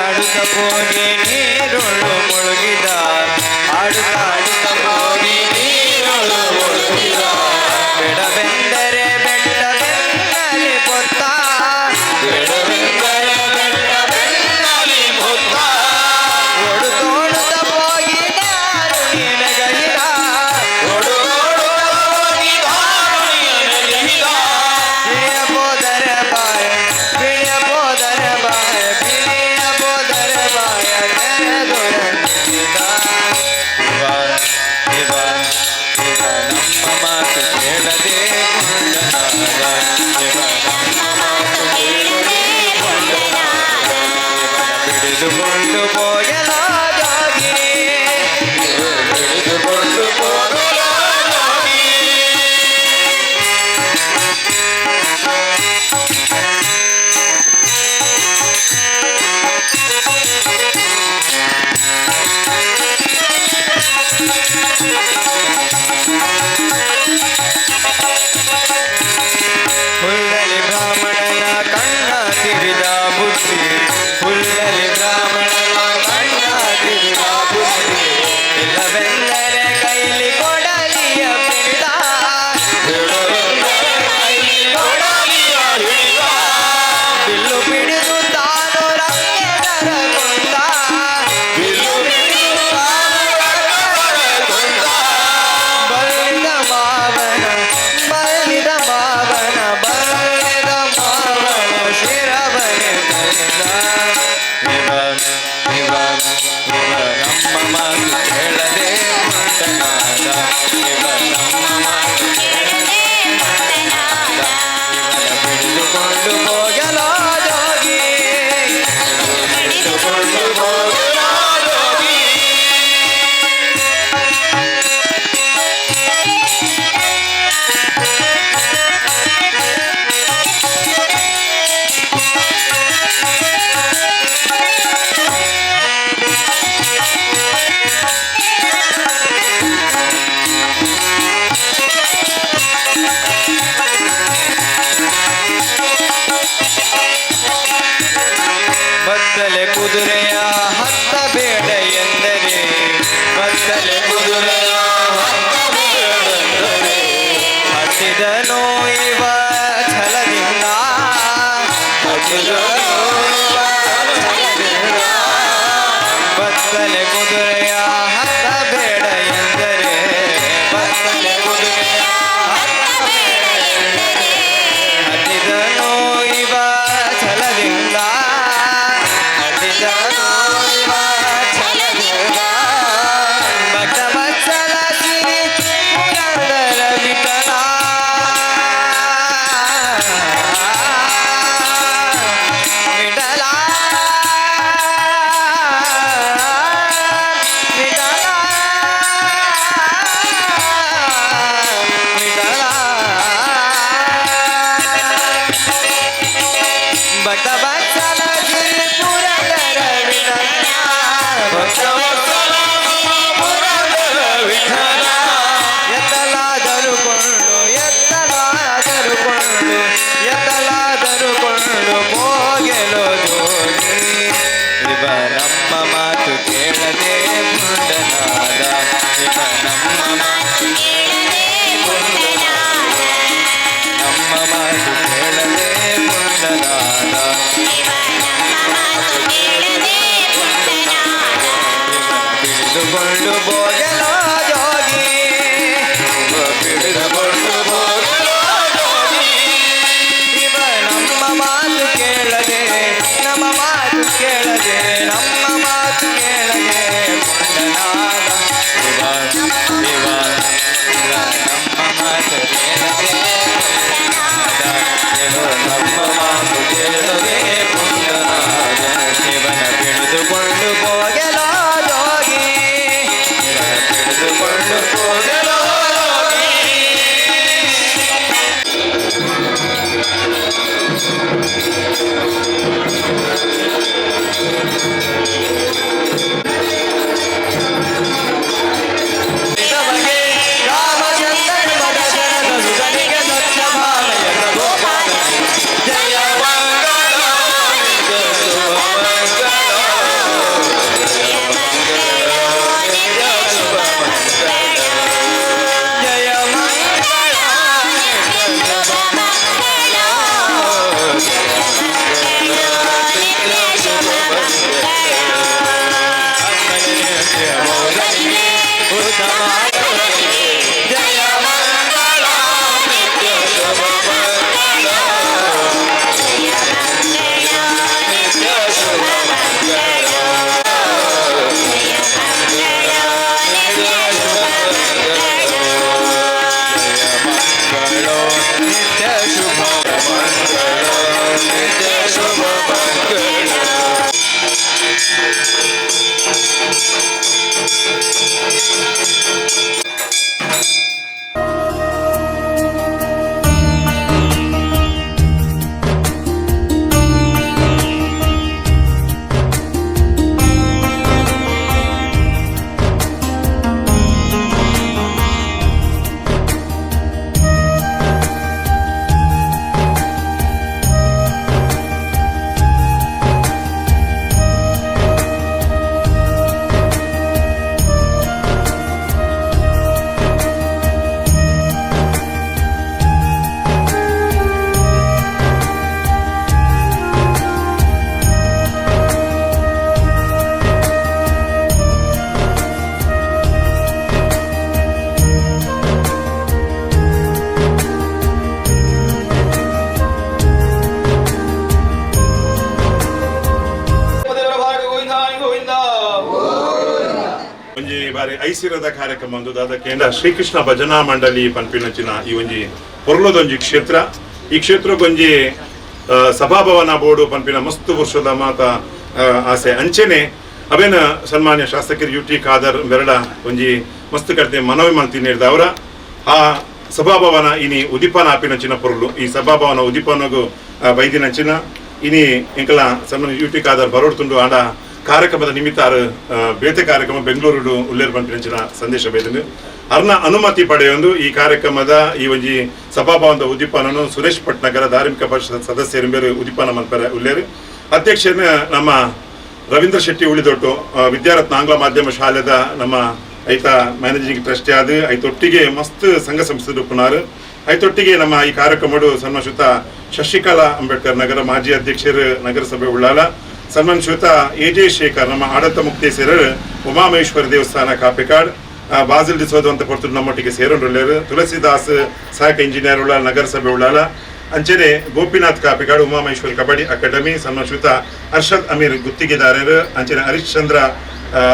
ಆಡುತ್ತ ಹೋಗಿ ನೀರುಳು ಮುಳುಗಿದ, ಆಡುತ್ತ ಆಡುತ್ತ ಹೋಗಿ ನೀರುಳು ಮುಳುಗಿದ. ಬೇಡವೆಂದರೆ ಬೆಟ್ಟವೆನ್ನಲಿ ಪೊತ್ತ, ಬೇಡವೆಂದರೆ ಬೆಟ್ಟವೆನ್ನಲಿ ಪೊತ್ತ. ಒಡುತ್ತೋಡುತ್ತ ಹೋಗಿ ದಾರುಣಿ ನೆಗಹಿದ, ಒಡುತ್ತೋಡುತ್ತ ಹೋಗಿ ದಾರುಣಿ ನೆಗಹಿದ. ಬಿಳಿಯ ಬೋದರೆ ಬಾಯ, ಬಿಳಿಯ ಬೋದರೆ ಬಾಯ, ಬಿಳಿಯ ಬೋದರೆ ಬಾಯ ತೆರೆದು ರಂಜಿಸಿದ. ಇವ ಇವ ಇವ ನಮ್ಮ ಮಾತು ಕೇಳದೆ ಪುಂಡನಾದ, ಇವ ನಮ್ಮ ಮಾತು ಕೇಳದೆ ಪುಂಡನಾದ. ಇವನ ಬಿಡಿದುಕೊಂಡು ಹೋಗಲೋ ಜೋಗಿ, ಹಿಡಿದುಕೊಂಡು ಹೋಗಲೋ ಜೋಗಿ. ಹುಲ್ಲಲಿ ಬ್ರಾಹ್ಮಣನ ಕಣ್ಣ ತಿವಿದ ಬುದ್ಧಿ, ಹುಲ್ಲಲಿ ಬ್ರಾಹ್ಮಣನ ಕಣ್ಣ ತಿವಿದ ಬುದ್ಧಿ. ಇಲ್ಲವೆಂದರೆ ಕೈಲಿ ಕೊಡಲಿಯ ಪಿಡಿದ, ಬೇಡವೆಂದರೆ ಕೈಲಿ ಕೊಡಲಿಯ ಹಿಡಿದ. ಬಿಲ್ಲು ಪಿಡಿದು ತಾನು ರಂಗೆದರ ಕೊಂದ, ಬಿಲ್ಲು ಹಿಡಿದು ತಾನು ರಕ್ಕಸರ ಕೊಂದ. ಬಲ್ಲಿದ ಮಾವನ, ಬಲ್ಲಿದ ಮಾವನ, ಬಲ್ಲಿದ ಮಾವನ ಶಿರವನೆ ತರಿದ. ಇವ ಇವ ಇವ ನಮ್ಮ ಮಾತು ಕೇಳದೆ ಪುಂಡನಾದ, ಇವ ನಮ್ಮ ಮಾತು ಕೇಳದೆ ಪುಂಡನಾದ. ಇವನ ಬಿಡಿದುಕೊಂಡು ಹೋಗಲೋ ಜೋಗಿ, ಹಿಡಿದುಕೊಂಡು ಹೋಗಲೋ ಜೋಗಿ. ಬತ್ತಲೆ ಕುದುರೆಯ ಹತ್ತ ಬೇಡ ಎಂದರೆ, ಬತ್ತಲೆ ಕುದುರೆಯ ಹತ್ತ ಬೇಡವೆಂದರೆ. ಹತ್ತಿದನು ಇವ ಛಲದಿಂದ, ಹತ್ತಿದನು ಇವ ಛಲದಿಂದ. ಬತ್ತಲೆ ಕುದುರೆಯ ಹತ್ತ ಬೇಡ ಎಂದರೆ, ಬತ್ತಲೆ ಕುದುರೆಯ ಹತ್ತ ಬೇಡ ಎಂದರೆ. ಹತ್ತಿದನು ಇವ ಛಲದಿಂದ, ಹತ್ತಿದನು ಇವ ಛಲದಿಂದ. ಭಕ್ತ ವತ್ಸಲ ಶ್ರೀ ಪುರಂದರ ವಿಠಲ, ವಿಠಲ, ವಿಠಲ, ವಿಠಲ. ಭಕ್ತ ವತ್ಸಲ ಶ್ರೀ ಪುರಂದರ ವಿಠಲ, ಭಕ್ತವತ್ಸಲ ಪುರಂದರ ವಿಠಲ. ಎತ್ತಲಾದರು ಕೊಂಡು, ಎತ್ತಲಾದರು ಕೊಂಡು, ಎತ್ತಲಾದರು ಕೊಂಡು ಹೋಗೆಲೋ ಜೋಗಿ. ಇವ ನಮ್ಮ ಮಾತು ಕೇಳದೆ ಪುಂಡನಾದ, ಇವ ನಮ್ಮ ಮಾತು ಕೇಳದೆ ಪುಂಡನಾದ. ನಮ್ಮ ಮಾತು ಕೇಳದೆ ಪುಂಡನಾದ, ಇವ ನಮ್ಮ ಮಾತು ಕೇಳದೆ ಪುಂಡನಾದ. ಇವನ ಬಿಡಿದುಕೊಂಡು ಹೋಗಲೋ ಜೋಗಿ, ಹಿಡಿದುಕೊಂಡು ಹೋಗಲೋ ಜೋಗಿ. ಇವ ನಮ್ಮ ಮಾತು ಕೇಳದೆ, ನಮ್ಮ ಮಾತು ಕೇಳದೆ, ನಮ್ಮ ಮಾತು ಕೇಳದೆ ಪುಂಡನಾದ. ಇವ ಇವ ಇವ ನಮ್ಮ ಮಾತು ಕೇಳದೆ ಪುಂಡನಾದ, ಇವ ನಮ್ಮ ಮಾತು ಕೇಳದೆ ಪುಂಡನಾದ. ಶಿವನ ಬಿಡಿದುಕೊಂಡು ಹೋಗಲೋ ಜೋಗಿ. ಬಾರಿ ಐಸಿರದ ಕಾರ್ಯಕ್ರಮ ಒಂದು ದಾದ ಕೇಂದ್ರ ಶ್ರೀಕೃಷ್ಣ ಭಜನಾ ಮಂಡಳಿ ಪನ್ಪಿನಂಚಿನ ಈ ಒಂಜಿ ಪೊರ್ಲದೊಂಜಿ ಕ್ಷೇತ್ರ. ಈ ಕ್ಷೇತ್ರಕ್ಕೊಂಜಿ ಸಭಾಭವನ ಬೋರ್ಡು ಪನ್ಪಿನ ಮಸ್ತ್ ವರ್ಷದ ಮಾತ ಆಸೆ. ಅಂಚೆನೆ ಅವೇನ ಸನ್ಮಾನ್ಯ ಶಾಸಕರು ಯು ಟಿ ಖಾದರ್ ಬೆರಡ ಒಂಜಿ ಮಸ್ತ್ ಕರ್ತೆ ಮನವಿ ಮಲ್ತಿ ಅವರ ಆ ಸಭಾಭವನ ಇನಿ ಉದಿಪನ ಆಪಿನಂಚಿನ ಪೊರ್ಲು. ಈ ಸಭಾಭವನ ಉದಿಪನಗು ಬೈದಿನಂಚಿನ ಇನಿ ಎಂಕಲ ಸನ್ಮಾನ್ಯ ಯು ಟಿ ಖಾದರ್ ಬರೋಡ್ತುಂಡು. ಆಂಡ ಕಾರ್ಯಕ್ರಮದ ನಿಮಿತ್ತ ಆರು ಬೇತೆ ಕಾರ್ಯಕ್ರಮ ಬೆಂಗಳೂರು ಉಲ್ಲೇರ್ ಪನ್ಪಿನಂಚಿನ ಸಂದೇಶ ಬೇತಂದು ಅರ್ನ ಅನುಮತಿ ಪಡೆಯೊಂದು ಈ ಕಾರ್ಯಕ್ರಮದ ಈ ಒಂಜಿ ಸಭಾಭವನದ ಉದ್ದೀಪನನು ಸುರೇಶ್ ಭಟ್ನಗರ ಧಾರ್ಮಿಕ ಪರಿಷತ್ ಸದಸ್ಯರು ಬೇರೆ ಉದ್ದೀಪನ ಮಲ್ಪರೆ ಉಲ್ಲೇರು. ಅಧ್ಯಕ್ಷನ ನಮ್ಮ ರವೀಂದ್ರ ಶೆಟ್ಟಿ ಉಳಿದೊಟ್ಟು ವಿದ್ಯಾರತ್ನ ಆಂಗ್ಲ ಮಾಧ್ಯಮ ಶಾಲೆದ ನಮ್ಮ ಐತ ಮ್ಯಾನೇಜಿಂಗ್ ಟ್ರಸ್ಟಿ ಆದ ಐತೊಟ್ಟಿಗೆ ಮಸ್ತ್ ಸಂಘ ಸಂಸ್ಥೆ ಉಪ್ಪುನಾರು. ಐತೊಟ್ಟಿಗೆ ನಮ್ಮ ಈ ಕಾರ್ಯಕ್ರಮಡು ಸನ್ಮಾನ್ಯುತ ಶಶಿಕಲಾ ಅಂಬೇಡ್ಕರ್ ನಗರ ಮಾಜಿ ಅಧ್ಯಕ್ಷರು ನಗರಸಭೆ ಉಳ್ಳಾಲ, ಸನ್ಮಾನ್ಯುತ ಎ ಜೆ ಶೇಖರ್ ನಮ್ಮ ಆಡಳಿತ ಮುಕ್ತೇಸರರು ಉಮಾಮಹೇಶ್ವರ ದೇವಸ್ಥಾನ ಕಾಪಿಕಾಡ್, ಬಾಸಿಲ್ ಡಿಸೋದು ಅಂತ ಪೊರ್ತು ನಮ್ಮೊಟ್ಟಿಗೆ ಸೇರೋಂಡ್ರುಲ್ಲೇರು. ತುಳಸಿದಾಸ್ ಸಹಾಯಕ ಇಂಜಿನಿಯರ್ ಉಳ್ಳಾಲ ನಗರಸಭೆ ಉಳ್ಳಾಲ, ಅಂಚೆನೆ ಗೋಪಿನಾಥ್ ಕಾಪಿಕಾಡ್ ಉಮಾಮಹೇಶ್ವರ ಕಬಡ್ಡಿ ಅಕಾಡೆಮಿ, ಸನ್ಮಾನ್ಯುತ ಅರ್ಷದ್ ಅಮೀರ್ ಗುತ್ತಿಗೆದಾರರು, ಅಂಚೆನೆ ಹರಿಶ್ಚಂದ್ರ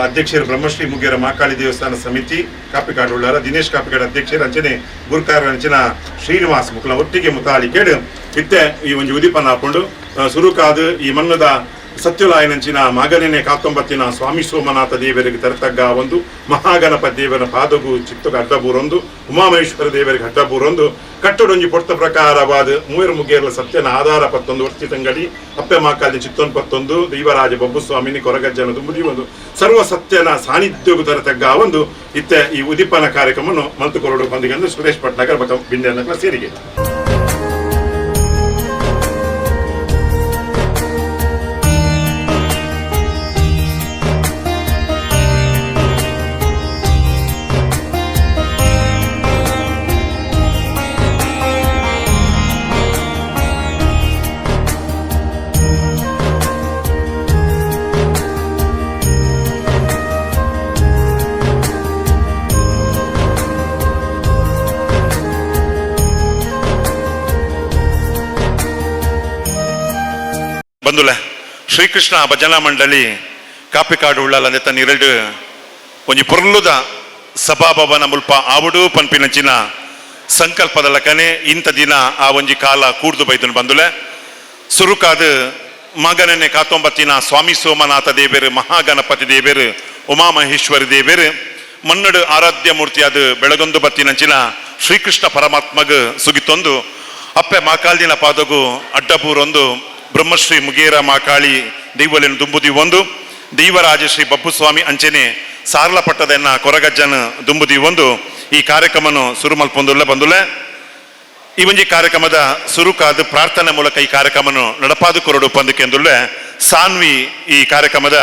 ಅಧ್ಯಕ್ಷರು ಬ್ರಹ್ಮಶ್ರೀ ಮುಗೇರ ಮಾಕಾಳಿ ದೇವಸ್ಥಾನ ಸಮಿತಿ ಕಾಪಿಕಾಡು ಉಳ್ಳಾರ, ದಿನೇಶ್ ಕಾಪಿಕಾಡ್ ಅಧ್ಯಕ್ಷರು, ಅಂಚನೆ ಗುರುಕಾರ ಅಂಚಿನ ಶ್ರೀನಿವಾಸ್ ಮುಕ್ಲ ಒಟ್ಟಿಗೆ ಮುತಾಲಿಕೇಡು ಇತ್ತೆ ಈ ಒಂಜಿ ಉದಿಪನ ಹಾಕೊಂಡು ಸುರುಕಾದು ಈ ಮನ್ನದ ಸತ್ಯುಲಾಯನಂಚಿನ ಮಗನೇನೆ ಕಾತೊಂಬತ್ತಿನ ಸ್ವಾಮಿ ಸೋಮನಾಥ ದೇವರಿಗೆ ತರತಗ್ಗ ಒಂದು ಮಹಾಗಣಪತಿ ದೇವರ ಪಾದಗು ಚಿತ್ತಗ ಅಡ್ಡಬೂರೊಂದು ಉಮಾಮಹೇಶ್ವರ ದೇವರಿಗೆ ಅಡ್ಡಬೂರೊಂದು ಕಟ್ಟಡೊಂಜಿ ಪೊರ್ತ ಪ್ರಕಾರವಾದ ಮೂವರು ಮುಗೇರ್ಲ ಸತ್ಯನ ಆಧಾರ ಪತ್ತೊಂದು ವರ್ತಿ ತಂಗಡಿ ಅಪ್ಪೆ ಮಾಕಾಲಿ ಚಿತ್ತೊನ್ ಪತ್ತೊಂದು ದೈವರಾಜ ಬೊಬ್ಬುಸ್ವಾಮಿನಿ ಕೊರಗಜ್ಜನ ದುಂಬುದಿ ಒಂದು ಸರ್ವ ಸತ್ಯನ ಸಾನ್ನಿಧ್ಯಗೂ ತರತಗ್ಗ ಒಂದು ಇತ್ತೆ ಈ ಉದಿಪನ ಕಾರ್ಯಕ್ರಮವನ್ನು ಮಲ್ತು ಕೊರಡು ಬಂದಿಗೆ ಸುರೇಶ್ ಭಟ್ನಾಗರ್ ಬಕ ಬಿಂದೆ ಸೇರಿಗೆ. ಬಂದುಲೆ ಶ್ರೀಕೃಷ್ಣ ಭಜನಾ ಮಂಡಳಿ ಕಾಪಿಕಾಡು ಉಳ್ಳಾಲ ತನ್ನ ಎರಡು ಒಂಜಿ ಪೊರ್ಲುದ ಸಭಾಭವನ ಮುಲ್ಪ ಆವುಡು ಪನ್ಪಿನಂಚಿನ ಸಂಕಲ್ಪದ ಲಕನೆ ಇಂಥ ದಿನ ಆ ಒಂಜಿ ಕಾಲ ಕೂಡ್ದು ಬೈದನು. ಬಂದುಲೆ ಸುರುಕಾದ ಮಗನನೆ ಕಾತೊಂಬತ್ತಿನ ಸ್ವಾಮಿ ಸೋಮನಾಥ ದೇವರು ಮಹಾಗಣಪತಿ ದೇವರು ಉಮಾಮಹೇಶ್ವರಿ ದೇವರು ಮನ್ನಡು ಆರಾಧ್ಯ ಮೂರ್ತಿಯಾದ ಬೆಳಗೊಂದು ಬತ್ತಿನಂಚಿನ ಶ್ರೀಕೃಷ್ಣ ಪರಮಾತ್ಮಗ ಸುಗಿತೊಂದು ಅಪ್ಪೆ ಮಾಕಾಲ್ದಿನ ಪಾದಗು ಅಡ್ಡಪೂರೊಂದು ಬ್ರಹ್ಮಶ್ರೀ ಮುಗೇರ ಮಾಕಾಳಿ ದೈವಲೆನು ದುಂಬುದಿ ಒಂದು ದೈವರಾಜಶ್ರೀ ಬಪ್ಪುಸ್ವಾಮಿ ಅಂಚೆನೆ ಸಾರ್ಲ ಪಟ್ಟದನ್ನ ಕೊರಗಜ್ಜನ ದುಂಬುದಿ ಒಂದು ಈ ಕಾರ್ಯಕ್ರಮನು ಸುರುಮಲ್ಪೊಂದುಲ್ಲ. ಬಂದುಲೆ ಈ ಒಂಜಿ ಕಾರ್ಯಕ್ರಮದ ಸುರುಕಾದ ಪ್ರಾರ್ಥನೆ ಮೂಲಕ ಈ ಕಾರ್ಯಕ್ರಮನು ನಡಪಾದು ಕೊರಡು ಪಂದು ಕೇಂದುಲ್ಲೆ. ಸಾನ್ವಿ ಈ ಕಾರ್ಯಕ್ರಮದ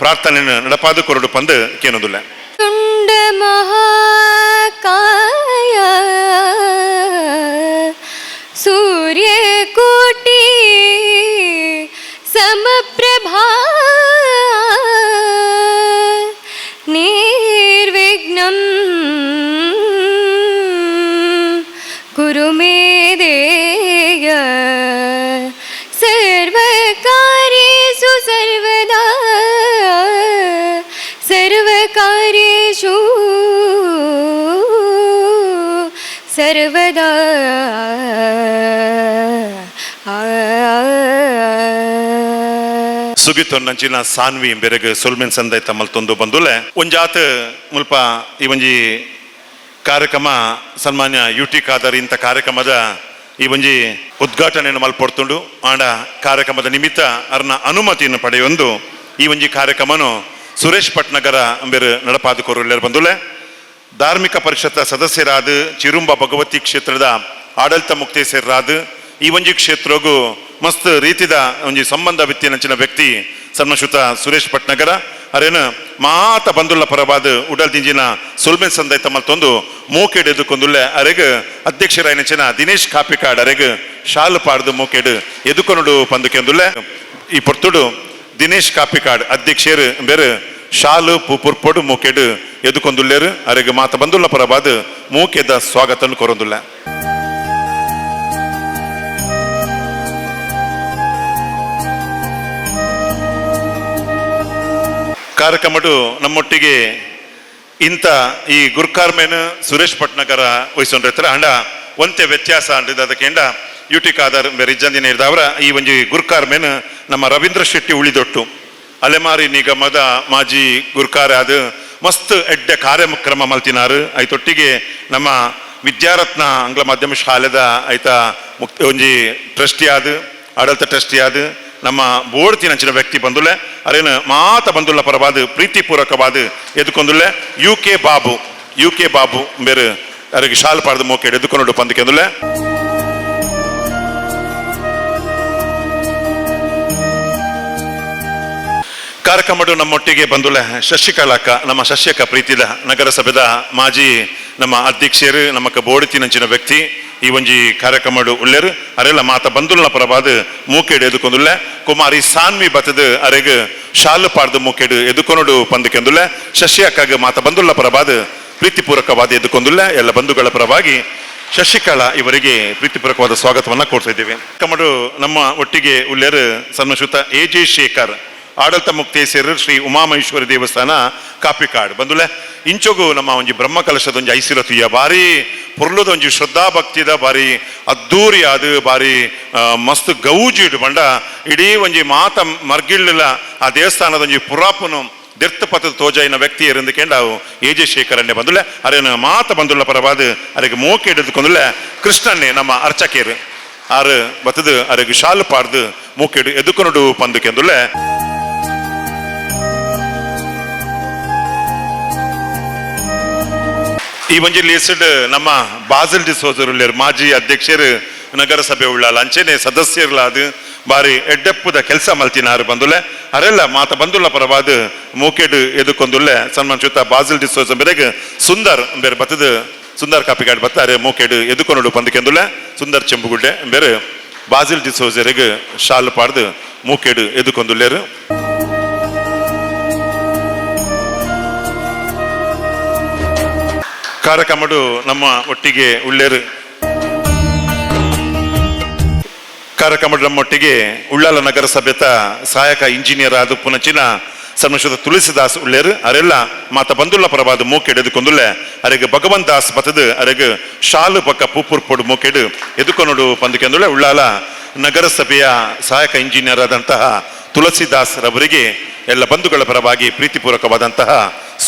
ಪ್ರಾರ್ಥನೆಯನ್ನು ನಡಪಾದು ಕೊರಡು ಪಂದು ಕೇನೊಂದುಲ್ಲೆ. ತುಂಡ ಮಹಾಕಾಯ सूर्यकोटि समप्रभा निर्विघ्नं कुरु मे देय सर्वकार्येषु सर्वदा सर्वकार्येषु सर्वदा. ಸುಗಿತೊನ್ನಂಚಿನ ಸಾನ್ವಿ ಬೆರಗ್ ಸೊಲ್ಮೆನ್ ಸಂದೈತ ಮಲ್ತೊಂದು ಬಂದುಲೆ. ಒಂಜಾತ್ ಮುಲ್ಪ ಈ ಒಂಜಿ ಕಾರ್ಯಕ್ರಮ ಸನ್ಮಾನ್ಯ ಯು ಟಿ ಖಾದರ್ ಇಂಥ ಕಾರ್ಯಕ್ರಮದ ಈ ಒಂಜಿ ಉದ್ಘಾಟನೆಯನ್ನು ಮಲ್ಪೊಡ್ತುಂಡು. ಆಂಡ ಕಾರ್ಯಕ್ರಮದ ನಿಮಿತ್ತ ಅರ್ನ ಅನುಮತಿಯನ್ನು ಪಡೆಯೊಂದು ಈ ಒಂಜಿ ಕಾರ್ಯಕ್ರಮನು ಸುರೇಶ್ ಭಟ್ನಗರ ಅಂಬೇರು ನಡಪಾದು ಕೊರುಲ್ಲೇರ್. ಬಂದುಲೆ ಧಾರ್ಮಿಕ ಪರಿಷತ್ ಸದಸ್ಯರಾದ ಚಿರುಂಬ ಭಗವತಿ ಕ್ಷೇತ್ರದ ಆಡಳಿತ ಮುಕ್ತೇಸರಾದ ಈ ಒಂಜಿ ಕ್ಷೇತ್ರಗೂ ಮಸ್ತ್ ರೀತಿದ ಒಂಜಿ ಸಂಬಂಧ ವಿತ್ತಿನಂಚಿನ ವ್ಯಕ್ತಿ ಸನ್ಮಶ್ರುತ ಸುರೇಶ್ ಭಟ್ನಗರ ಅರೇನು ಮಾತ ಬಂದುಲ್ಲ ಪರವಾದ ಉಡಲ್ ದಿಂಜಿನ ಸುಲ್ಮೆನ್ ಸಂದೈತ ಮಲ್ತೊಂದು ಮೂಕೆಡ್ ಎದುಕೊಂದುಲ್ಲೆ. ಅರೆಗ್ ಅಧ್ಯಕ್ಷರಾಯನಂಚಿನ ದಿನೇಶ್ ಕಾಪಿಕಾಡ್ ಅರೆಗ್ ಶಾಲು ಪಾಡ್ದು ಮೂಕೆಡ್ ಎದುಕೊನುಡು ಪಂದುಕೆಂದುಲ್ಲೆ. ಈ ಪೊರ್ತುಡು ದಿನೇಶ್ ಕಾಪಿಕಾಡ್ ಅಧ್ಯಕ್ಷರು ಬೇರೆ ಶಾಲು ಪುರ್ಪೊಡು ಮೂಕೆಡ್ ಎದುಕೊಂದುಲ್ಲೇರು. ಅರೆಗ್ ಮಾತ ಬಂದುಲ್ಲ ಪರವಾದ ಮೂಕೆದ ಸ್ವಾಗತನ್ನು ಕೊರೊಂದುಲ್ಲ. ಕಾರ್ಯಕ್ರಮಡು ನಮ್ಮೊಟ್ಟಿಗೆ ಇಂತ ಈ ಗುರ್ಕಾರ್ಮೇನ್ ಸುರೇಶ್ ಪಟ್ನಕರ ವಹಿಸೊಂಡ್ರೆ ಅಂಡ ಒಂತೆ ವ್ಯತ್ಯಾಸ ಅಂಡ್ ಅದಕ್ಕೆಂಡ ಯುಟಿ ಖಾದರ್ ಬೇರೆ ಇಜ್ಜಂದಿನ ಇರ್ದವರ ಈ ಒಂಜಿ ಗುರ್ಕಾರ್ಮೇನ್ ನಮ್ಮ ರವೀಂದ್ರ ಶೆಟ್ಟಿ ಉಳಿದೊಟ್ಟು ಅಲೆಮಾರಿ ನಿಗಮದ ಮಾಜಿ ಗುರ್ಕಾರ ಅದು ಮಸ್ತ್ ಎಡ್ಡೆ ಕಾರ್ಯಕ್ರಮ ಮಲ್ತಿನಾರು. ಐತೊಟ್ಟಿಗೆ ನಮ್ಮ ವಿದ್ಯಾರತ್ನ ಆಂಗ್ಲ ಮಾಧ್ಯಮ ಶಾಲೆದ ಐತ ಮುಕ್ತಿ ಒಂಜಿ ಟ್ರಸ್ಟಿ ಆದ್, ಆಡಳಿತ ಟ್ರಸ್ಟಿ ಆದ್ ನಮ್ಮ ಬೋರ್ಡ್ ತಿನಂಚಿನ ವ್ಯಕ್ತಿ ಬಂದುಲ್ಲೆ. ಅರೇನು ಮಾತ ಬಂದುಲ್ಲ ಪರವಾದ ಪ್ರೀತಿಪೂರ್ವಕವಾದ ಎದುಕೊಂದುಲ್ಲೆ. U K Babu, U K Babu ಬೇರೆ ಅರಿಗೆ ಶಾಲ್ ಪಾಡ್ದು ಮೋಕೆಡ್ ಎದುಕೊಂಡು ಪಂದಕೆಂದುಲ್ಲೆ. ಕಾರ್ಯಕ್ರಮಡು ನಮ್ಮೊಟ್ಟಿಗೆ ಬಂದುಲ್ಲ ಶಶಿಕಲಾಕ, ನಮ್ಮ ಶಶಿಕ ಪ್ರೀತಿದ ನಗರಸಭೆದ ಮಾಜಿ ನಮ್ಮ ಅಧ್ಯಕ್ಷರು, ನಮಕ ಬೋಡಿತಿನಂಚಿನ ವ್ಯಕ್ತಿ ಈ ಒಂಜಿ ಕಾರ್ಯಕ್ರಮಡು ಉಲ್ಲೇರು. ಅರೆಲ್ಲ ಮಾತ ಬಂದುಲ್ನ ಪರವಾದ ಮೂಕೆಡು ಎದುಕೊಂದುಲ್ಲೆ. ಕುಮಾರಿ ಸಾನ್ವಿ ಬತ್ತದ ಅರೆಗ್ ಶಾಲು ಪಾಡ್ದು ಮೂಕೆಡು ಎದುಕೊನುಡು ಪಂದಕೆಂದುಲ್ಲೆ. ಶಶಿ ಅಕ್ಕಗ್ ಮಾತ ಬಂದುಲ್ಲ ಪರವಾದ ಪ್ರೀತಿಪೂರ್ವಕವಾದ ಎದುಕೊಂದುಲ್ಲೆ. ಎಲ್ಲ ಬಂಧುಗಳ ಪರವಾಗಿ ಶಶಿಕಲಾ ಇವರಿಗೆ ಪ್ರೀತಿಪೂರ್ವಕವಾದ ಸ್ವಾಗತವನ್ನ ಕೋರ್ತಾ ಇದ್ದೇವೆ. ಕಮಡು ನಮ್ಮ ಒಟ್ಟಿಗೆ ಉಲ್ಲೇರು ಸನ್ಮಶ್ರುತ ಎ ಜೆ ಶೇಖರ್, ಆಡಳಿತ ಮುಕ್ತೇಶ್ವರರು, ಶ್ರೀ ಉಮಾಮಹೇಶ್ವರಿ ದೇವಸ್ಥಾನ ಕಾಪಿಕಾಡ್ ಬಂದುಲೆ. ಇಂಚೊಗು ನಮ್ಮ ಒಂಜಿ ಬ್ರಹ್ಮ ಕಲಶದ ಒಂಜಿ ಐಸಿರತುಯ್ಯ ಬಾರಿ ಪೊರ್ಲುದ ಒಂಜಿ ಶ್ರದ್ಧಾ ಭಕ್ತಿದ ಬಾರಿ ಅದ್ದೂರಿ ಅದು ಬಾರಿ ಮಸ್ತ್ ಗೌಜಿಡ್ ಬಂಡ ಇಡೀ ಒಂಜಿ ಮಾತ ಮರ್ಗಿಳ್ಳ ಆ ದೇವಸ್ಥಾನದ ಒಂಜಿ ಪುರಾಪುನು ದೆರ್ತ ಪತದ ತೋಜಾಯಿನ ವ್ಯಕ್ತಿ ಎರಂದು ಅವು ಎ ಜೆ ಶೇಖರನ್ನೇ ಬಂದುಲೆ. ಅರೇನ ಮಾತ ಬಂದುಲ್ಲ ಪರವಾದ ಅರೆಗೆ ಮೋಕೆ ಹಿಡಿದುಕೊಂದುಲೆ. ಕೃಷ್ಣನ್ನೇ ನಮ್ಮ ಅರ್ಚಕೇರು ಆರು ಬತ್ತದು ಅರೆಗೆ ಶಾಲು ಪಾಡ್ದು ಮೂಕೆಡು ಎದುಕೊನುಡು ಪಂದುಕೆಂದುಲ್ಲೆ. ಈ ಒಂಜಿ ಲಿಸ್ಟ್ ನಮ್ಮ ಬಾಸಿಲ್ ಡಿಸೋಜರ್ ಉಲ್ಲೇರು, ಮಾಜಿ ಅಧ್ಯಕ್ಷರು ನಗರಸಭೆ ಉಳ್ಳಾಲ, ಅಂಚೆನೆ ಸದಸ್ಯರ್ಲ ಅದು ಬಾರಿ ಎಡ್ಡೆಪ್ಪುದ ಕೆಲಸ ಮಲ್ತಿನಾರು ಬಂದುಲೆ. ಅರೆಲ್ಲ ಮಾತ ಬಂದುಲ್ಲ ಪರವಾದ ಮೂಕೆಡು ಎದುಕೊಂದುಲ್ಲೆ. ಸನ್ಮಾನ್ ಚುತ್ತ ಬಾಸಿಲ್ ಡಿಸೋಜ ಬೆರೆಗ್ ಸುಂದರ್ ಬೇರೆ ಬತ್ತದ, ಸುಂದರ್ ಕಾಪಿಗಾಡ್ ಬತ್ತಾರೆ ಮೂಕೆಡು ಎದುಕೊನುಡು ಪಂದಕೆಂದುಲ್ಲೆ. ಸುಂದರ್ ಚೆಂಬುಗುಡ್ಡೆ ಬೇರೆ ಬಾಸಿಲ್ ಡಿಸೋಜರಿಗೆ ಶಾಲು ಪಾಡ್ದು ಮೂಕೆಡು ಎದುಕೊಂದುಲ್ಲೇರು. ಕಾರ್ಯಕ್ರಮಡು ನಮ್ಮ ಒಟ್ಟಿಗೆ ಉಳ್ಳೇರು. ಕಾರ್ಯಕ್ರಮದ ನಮ್ಮೊಟ್ಟಿಗೆ ಉಳ್ಳಾಲ ನಗರಸಭೆತ ಸಹಾಯಕ ಇಂಜಿನಿಯರ್ ಆದ ಪುನಚಿನ ಸನ್ಮಶದ ತುಳಸಿದಾಸ್ ಉಳ್ಳೇರು. ಅರೆಲ್ಲ ಮಾತ ಬಂದುಲ್ಲ ಪರವಾದ ಮೂಕೆಡು ಎದುಕೊಂದುಲ್ಲೆ. ಅರೆಗ್ ಭಗವಂತ ದಾಸ್ ಬತ್ತದು ಅರೆಗ್ ಶಾಲು ಪಕ್ಕ ಪೂಪುರ್ ಪೊಡು ಮೂಕೆಡು ಎದುಕೊನುಡು ಪಂದಕೆಂದುಳ್ಳೆ. ಉಳ್ಳಾಲ ನಗರಸಭೆಯ ಸಹಾಯಕ ಇಂಜಿನಿಯರ್ ಆದಂತಹ ತುಳಸಿದಾಸ್ ರವರಿಗೆ ಎಲ್ಲ ಬಂಧುಗಳ ಪರವಾಗಿ ಪ್ರೀತಿಪೂರ್ವಕವಾದಂತಹ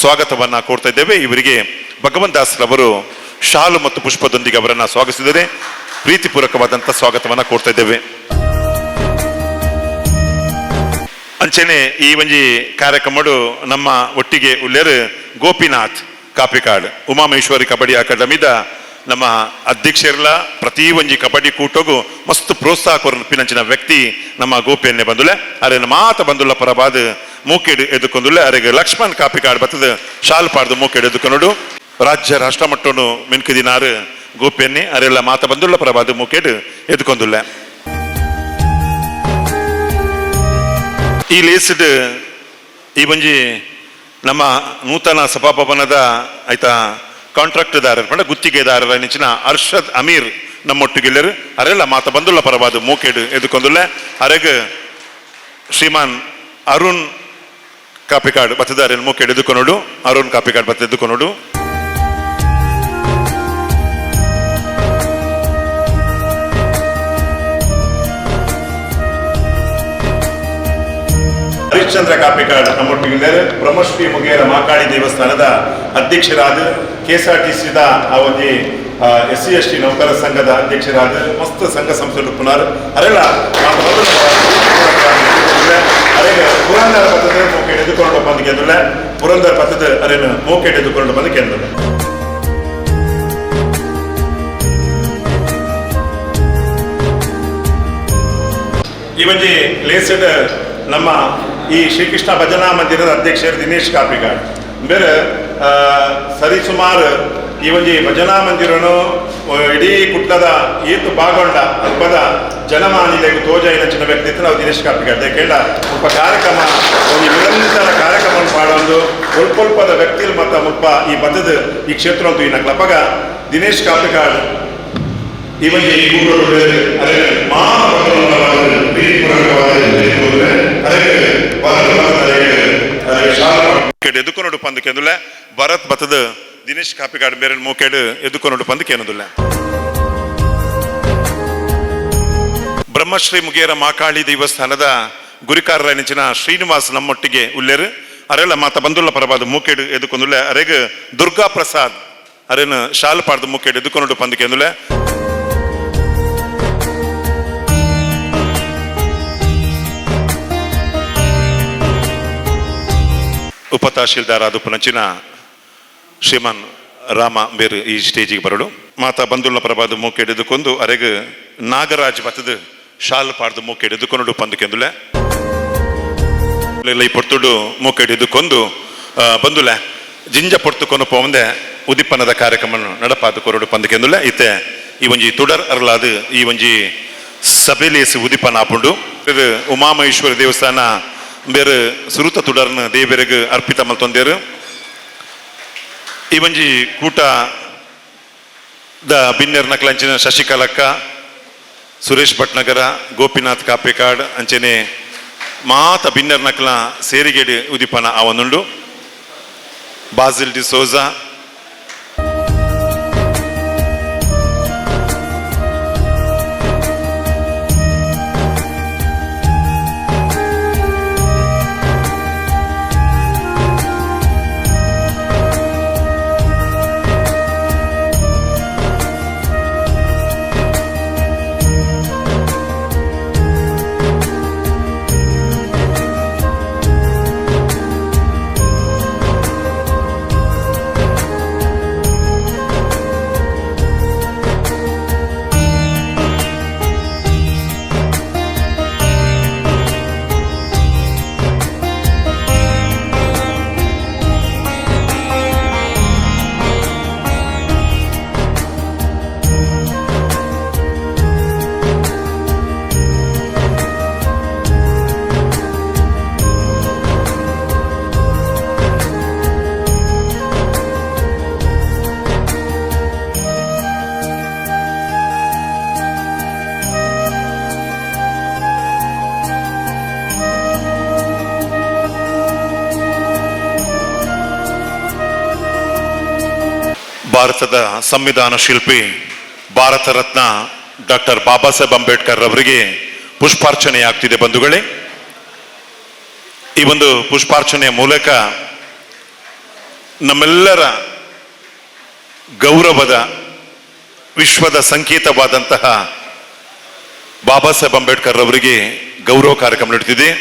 ಸ್ವಾಗತವನ್ನ ಕೋರ್ತಾ ಇದ್ದೇವೆ. ಇವರಿಗೆ ಭಗವಂತ ದಾಸ್ ರವರು ಶಾಲು ಮತ್ತು ಪುಷ್ಪದೊಂದಿಗೆ ಅವರನ್ನ ಸ್ವಾಗತಿಸಿದರೆ ಪ್ರೀತಿಪೂರ್ವಕವಾದಂತಹ ಸ್ವಾಗತವನ್ನ ಕೋರ್ತಾ ಇದ್ದೇವೆ. ಅಂಚೆನೆ ಈ ಒಂಜಿ ಕಾರ್ಯಕ್ರಮಡು ನಮ್ಮ ಒಟ್ಟಿಗೆ ಉಲ್ಲೇರು ಗೋಪಿನಾಥ್ ಕಾಪಿಕಾಡ್, ಉಮಾಮಹೇಶ್ವರಿ ಕಬಡ್ಡಿ ಅಕಾಡೆಮಿದ ನಮ್ಮ ಅಧ್ಯಕ್ಷರ್ಲ, ಪ್ರತಿ ಒಂಜಿ ಕಬಡ್ಡಿ ಕೂಟಗೂ ಮಸ್ತ್ ಪ್ರೋತ್ಸಾಹ ಕೊರ್ಪಿನಂಚಿನ ವ್ಯಕ್ತಿ ನಮ್ಮ ಗೋಪಿಯನ್ನೇ ಬಂದುಲೆ. ಅರೆ ಮಾತ ಬಂದುಲ್ಲ ಪರವಾದ ಮೂಕೆಡು ಎದುಕೊಂದುಲ್ಲೆ. ಅರೆಗೆ ಲಕ್ಷ್ಮಣ್ ಕಾಪಿಕಾಡ್ ಬತ್ತದ ಶಾಲ್ ಪಾಡ್ದು ಮೂಕೆಡು ಎದುಕೊನುಡು. ರಾಜ್ಯ ರಾಷ್ಟ್ರ ಮಟ್ಟನು ಮಿನ್ಕುದಿನಾರು ಗೋಪಿಯನ್ನೇ. ಅರೆಲ್ಲ ಮಾತ ಬಂದುಲ್ಲ ಪರವಾದ ಮೂಕೆಡು ಎದುಕೊಂದುಲ್ಲೆ. ಈ ಲೇಸ್ಡ್ ಈ ಒಂಜಿ ನಮ್ಮ ನೂತನ ಸಭಾಭವನದ ಆಯ್ತಾ ಕಾಂಟ್ರಾಕ್ಟ್ದಾರರು ಪಂಡ ಗುತ್ತಿಗೆದಾರರ ನೆಚ್ಚಿನ ಅರ್ಷದ್ ಅಮೀರ್ ನಮ್ಮೊಟ್ಟಿಗೆಲ್ಲರು. ಅರೆಲ್ಲ ಮಾತ ಬಂದುಲ್ಲ ಪರವಾದ ಮೂಕೆಡು ಎದುಕೊಂದುಲ್ಲೆ. ಅರೆಗ್ ಶ್ರೀಮಾನ್ ಅರುಣ್ ಕಾಪಿಕಾಡ್ ಬತ್ತದಾರೆ ಮೂಕೆಡು ಎದುಕೊನುಡು. ಅರುಣ್ ಕಾಪಿಕಾಡ್ ಬತ್ತ ಎದುಕೊನುಡು. ಹರಿಶ್ಚಂದ್ರ ಕಾಪಿಕಾಡ್ ನಮ್ಮೊಟ್ಟಿಗೆ, ಬ್ರಹ್ಮಶ್ರೀ ಮುಗೇರ ಮಾಕಾಳಿ ದೇವಸ್ಥಾನದ ಅಧ್ಯಕ್ಷರಾದ, ಕೆಎಸ್ಆರ್ಟಿಸಿದ ಆ ಒಂಜಿ ಎಸ್ ಸಿ ಎಸ್ ಟಿ ನೌಕರ ಸಂಘದ ಅಧ್ಯಕ್ಷರಾದ, ಮಸ್ತ್ ಸಂಘ ಸಂಸ್ಥೆ ಪುನರ್ ಅರೆಲ್ಲ ಅರೆಗೆ ಪುರಂದರ ಪದ್ಧತಿ ಮೂಕೆ ಎದುಕೊಂಡು ಬಂದು ಕೆಂದುಲ್ಲೆ. ಪುರಂದರ ಪದ್ಧತಿ ಅರೇನು ಮೂಕೆ ಎದುಕೊಂಡು ಬಂದು ಕೆಂದುಲ್ಲೆ. ಈ ಒಂಜಿ ಲೇಸಡ್ ನಮ್ಮ ಈ ಶ್ರೀಕೃಷ್ಣ ಭಜನಾ ಮಂದಿರದ ಅಧ್ಯಕ್ಷರು ದಿನೇಶ್ ಕಾಪಿಗಾಡ್ ಬೇರೆ ಸರಿಸುಮಾರು ಈ ಒಂಜಿ ಭಜನಾ ಮಂದಿರನು ಇಡೀ ಕುಟ್ಲದ ಏತು ಬಾಗೊಂಡ ಅಲ್ಪದ ಜನಮಾನಿಲೆಗ್ ತೋಜಾಯಿನ ಚಿನ್ನ ವ್ಯಕ್ತಿ ನಾವು ದಿನೇಶ್ ಕಾಪಿಗಾಡ್. ಕೇಳ ಮುಲ್ಪ ಕಾರ್ಯಕ್ರಮ ಒಂಜಿ ನಿರಂತರ ಕಾರ್ಯಕ್ರಮ ಪಾಡೊಂದು ಒಲ್ಪೊಲ್ಪದ ವ್ಯಕ್ತಿಲ್ ಮತ್ತ ಮುಲ್ಪ ಈ ಬತ್ತದ ಈ ಕ್ಷೇತ್ರ ಅಂತೂ ಈ ನಕ್ಲಪಗ ದಿನೇಶ್ ಕಾಪಿಗಾಡ್ ಈ ಒಂಜಿ ಅರೆ ಎದುಕೊನಡು. ಪಂದು ಕೇಂದುಲೆ. ಭರತ್ ಬತ್ತದ ದಿನೇಶ್ ಕಾಪಿಕಾಡ್ ಬೇರೆ ಮೂಕೆಡ್ ಎದುಕೊನೊಡು ಪಂದು ಕೇನದುಲ್ಲ. ಬ್ರಹ್ಮಶ್ರೀ ಮುಗೇರ ಮಾಕಾಳಿ ದೇವಸ್ಥಾನದ ಗುರಿಕಾರರ ನೆಂಚಿನ ಶ್ರೀನಿವಾಸ್ ನಮ್ಮೊಟ್ಟಿಗೆ ಉಲ್ಲೇರು. ಅರೆಲ್ಲ ಮಾತ ಬಂದುಲ್ಲ ಪರವಾದ ಮೂಕೆಡು ಎದುಕೊಂದುಲ್ಲೆ. ಅರೆಗ್ ದುರ್ಗಾ ಪ್ರಸಾದ್ ಅರೆನ ಶಾಲ್ ಪಾಡ್ದು ಮೂಕೆಡು ಎದುಕೊನೊಡು ಪಂದು ಕೇಂದುಲೆ. ಉಪ ತಹಶೀಲ್ದಾರ್ ಆದುಪ್ಪುನಂಚಿನ ಶ್ರೀಮಾನ್ ರಾಮ ಬೇರು ಈ ಸ್ಟೇಜಿಗೆ ಬರಡು. ಮಾತಾ ಬಂದುಲ್ಲ ಪ್ರಭಾದ ಮೂಕೆಡು ಎದುಕೊಂದು ಅರೆಗ್ ನಾಗರಾಜ್ ಬತ್ತದು ಶಾಲ್ ಪಾಡ್ದು ಮೂಕೆಡು ಎದುಕೊನೊಡು ಪಂದು ಕೇಂದುಲೆ. ಈ ಪೊರ್ತುಡು ಮೂಕೆಡು ಎದುಕೊಂದು ಬಂದುಲೆ ಜಿಂಜ ಪೊರ್ತು ಕೊನು ಪೋವಂದೆ ಉದಿಪ್ಪನದ ಕಾರ್ಯಕ್ರಮ ನಡಪಾದ ಕೊರಡು ಪಂದು ಕೇಂದುಲೆ. ಇತ್ತೆ ಈ ಒಂಜಿ ತುಡರ್ ಅರ್ಲಾದ್ ಈ ಒಂಜಿ ಸಭೆಲೇಸಿ ಉದಿಪ್ಪನ ಆಪುಂಡು. ಇದು ಉಮಾಮಹೇಶ್ವರ ದೇವಸ್ಥಾನ ಬೇರೆ ಸುರುತ ತುಡರ್ನ ದೇವರಿಗೆ ಅರ್ಪಿತ ಮಲ್ತೊಂದೇರು. ಈ ಒಂಜಿ ಕೂಟ the ಬಿನ್ನೆರ್ ನಕ್ಲಂಚಿನ ಶಶಿಕಲಕ್ಕ, ಸುರೇಶ್ ಭಟ್ನಗರ, ಗೋಪಿನಾಥ್ ಕಾಪೇಕಾಡ್ ಅಂಚನೆ ಮಾತ ಬಿನ್ನೆರ್ ನಕ್ಲ ಸೇರಿಗೇಡಿ ಉದಿಪನ ಆವನುಂಡು. ಬಾಸಿಲ್ ಡಿಸೋಜಾ, ಭಾರತದ ಸಂವಿಧಾನ ಶಿಲ್ಪಿ ಭಾರತ ರತ್ನ ಡಾಕ್ಟರ್ ಬಾಬಾ ಸಾಹೇಬ್ ಅಂಬೇಡ್ಕರ್ ಅವರಿಗೆ ಪುಷ್ಪಾರ್ಚನೆಯಾಗ್ತಿದೆ ಬಂಧುಗಳೇ. ಈ ಒಂದು ಪುಷ್ಪಾರ್ಚನೆಯ ಮೂಲಕ ನಮ್ಮೆಲ್ಲರ ಗೌರವದ ವಿಶ್ವದ ಸಂಕೇತವಾದಂತಹ ಬಾಬಾ ಸಾಹೇಬ್ ಅಂಬೇಡ್ಕರ್ ಅವರಿಗೆ ಗೌರವ ಕಾರ್ಯಕ್ರಮ ನಡೆದಿದೆ.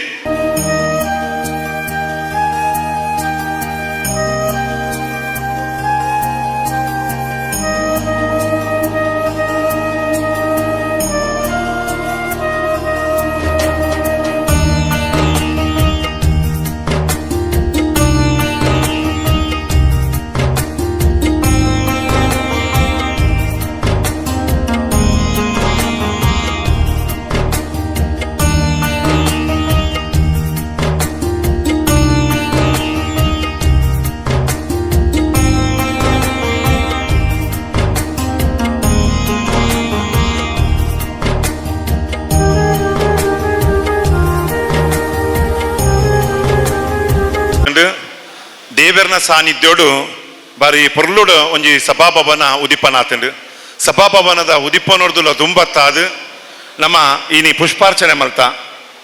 ದೇವರ್ನ ಸಾನ್ನಿಧ್ಯೋಡು ಬಾರಿ ಪೊರ್ಲುಡು ಒಂಜಿ ಸಭಾಭವನ ಉದಿಪನ ಆತಂಡು. ಸಭಾಭವನದ ಉದಿಪನೊರ್ದುಲ ದುಂಬತ್ತಾದು ನಮ್ಮ ಇನಿ ಪುಷ್ಪಾರ್ಚನೆ ಮಲ್ತ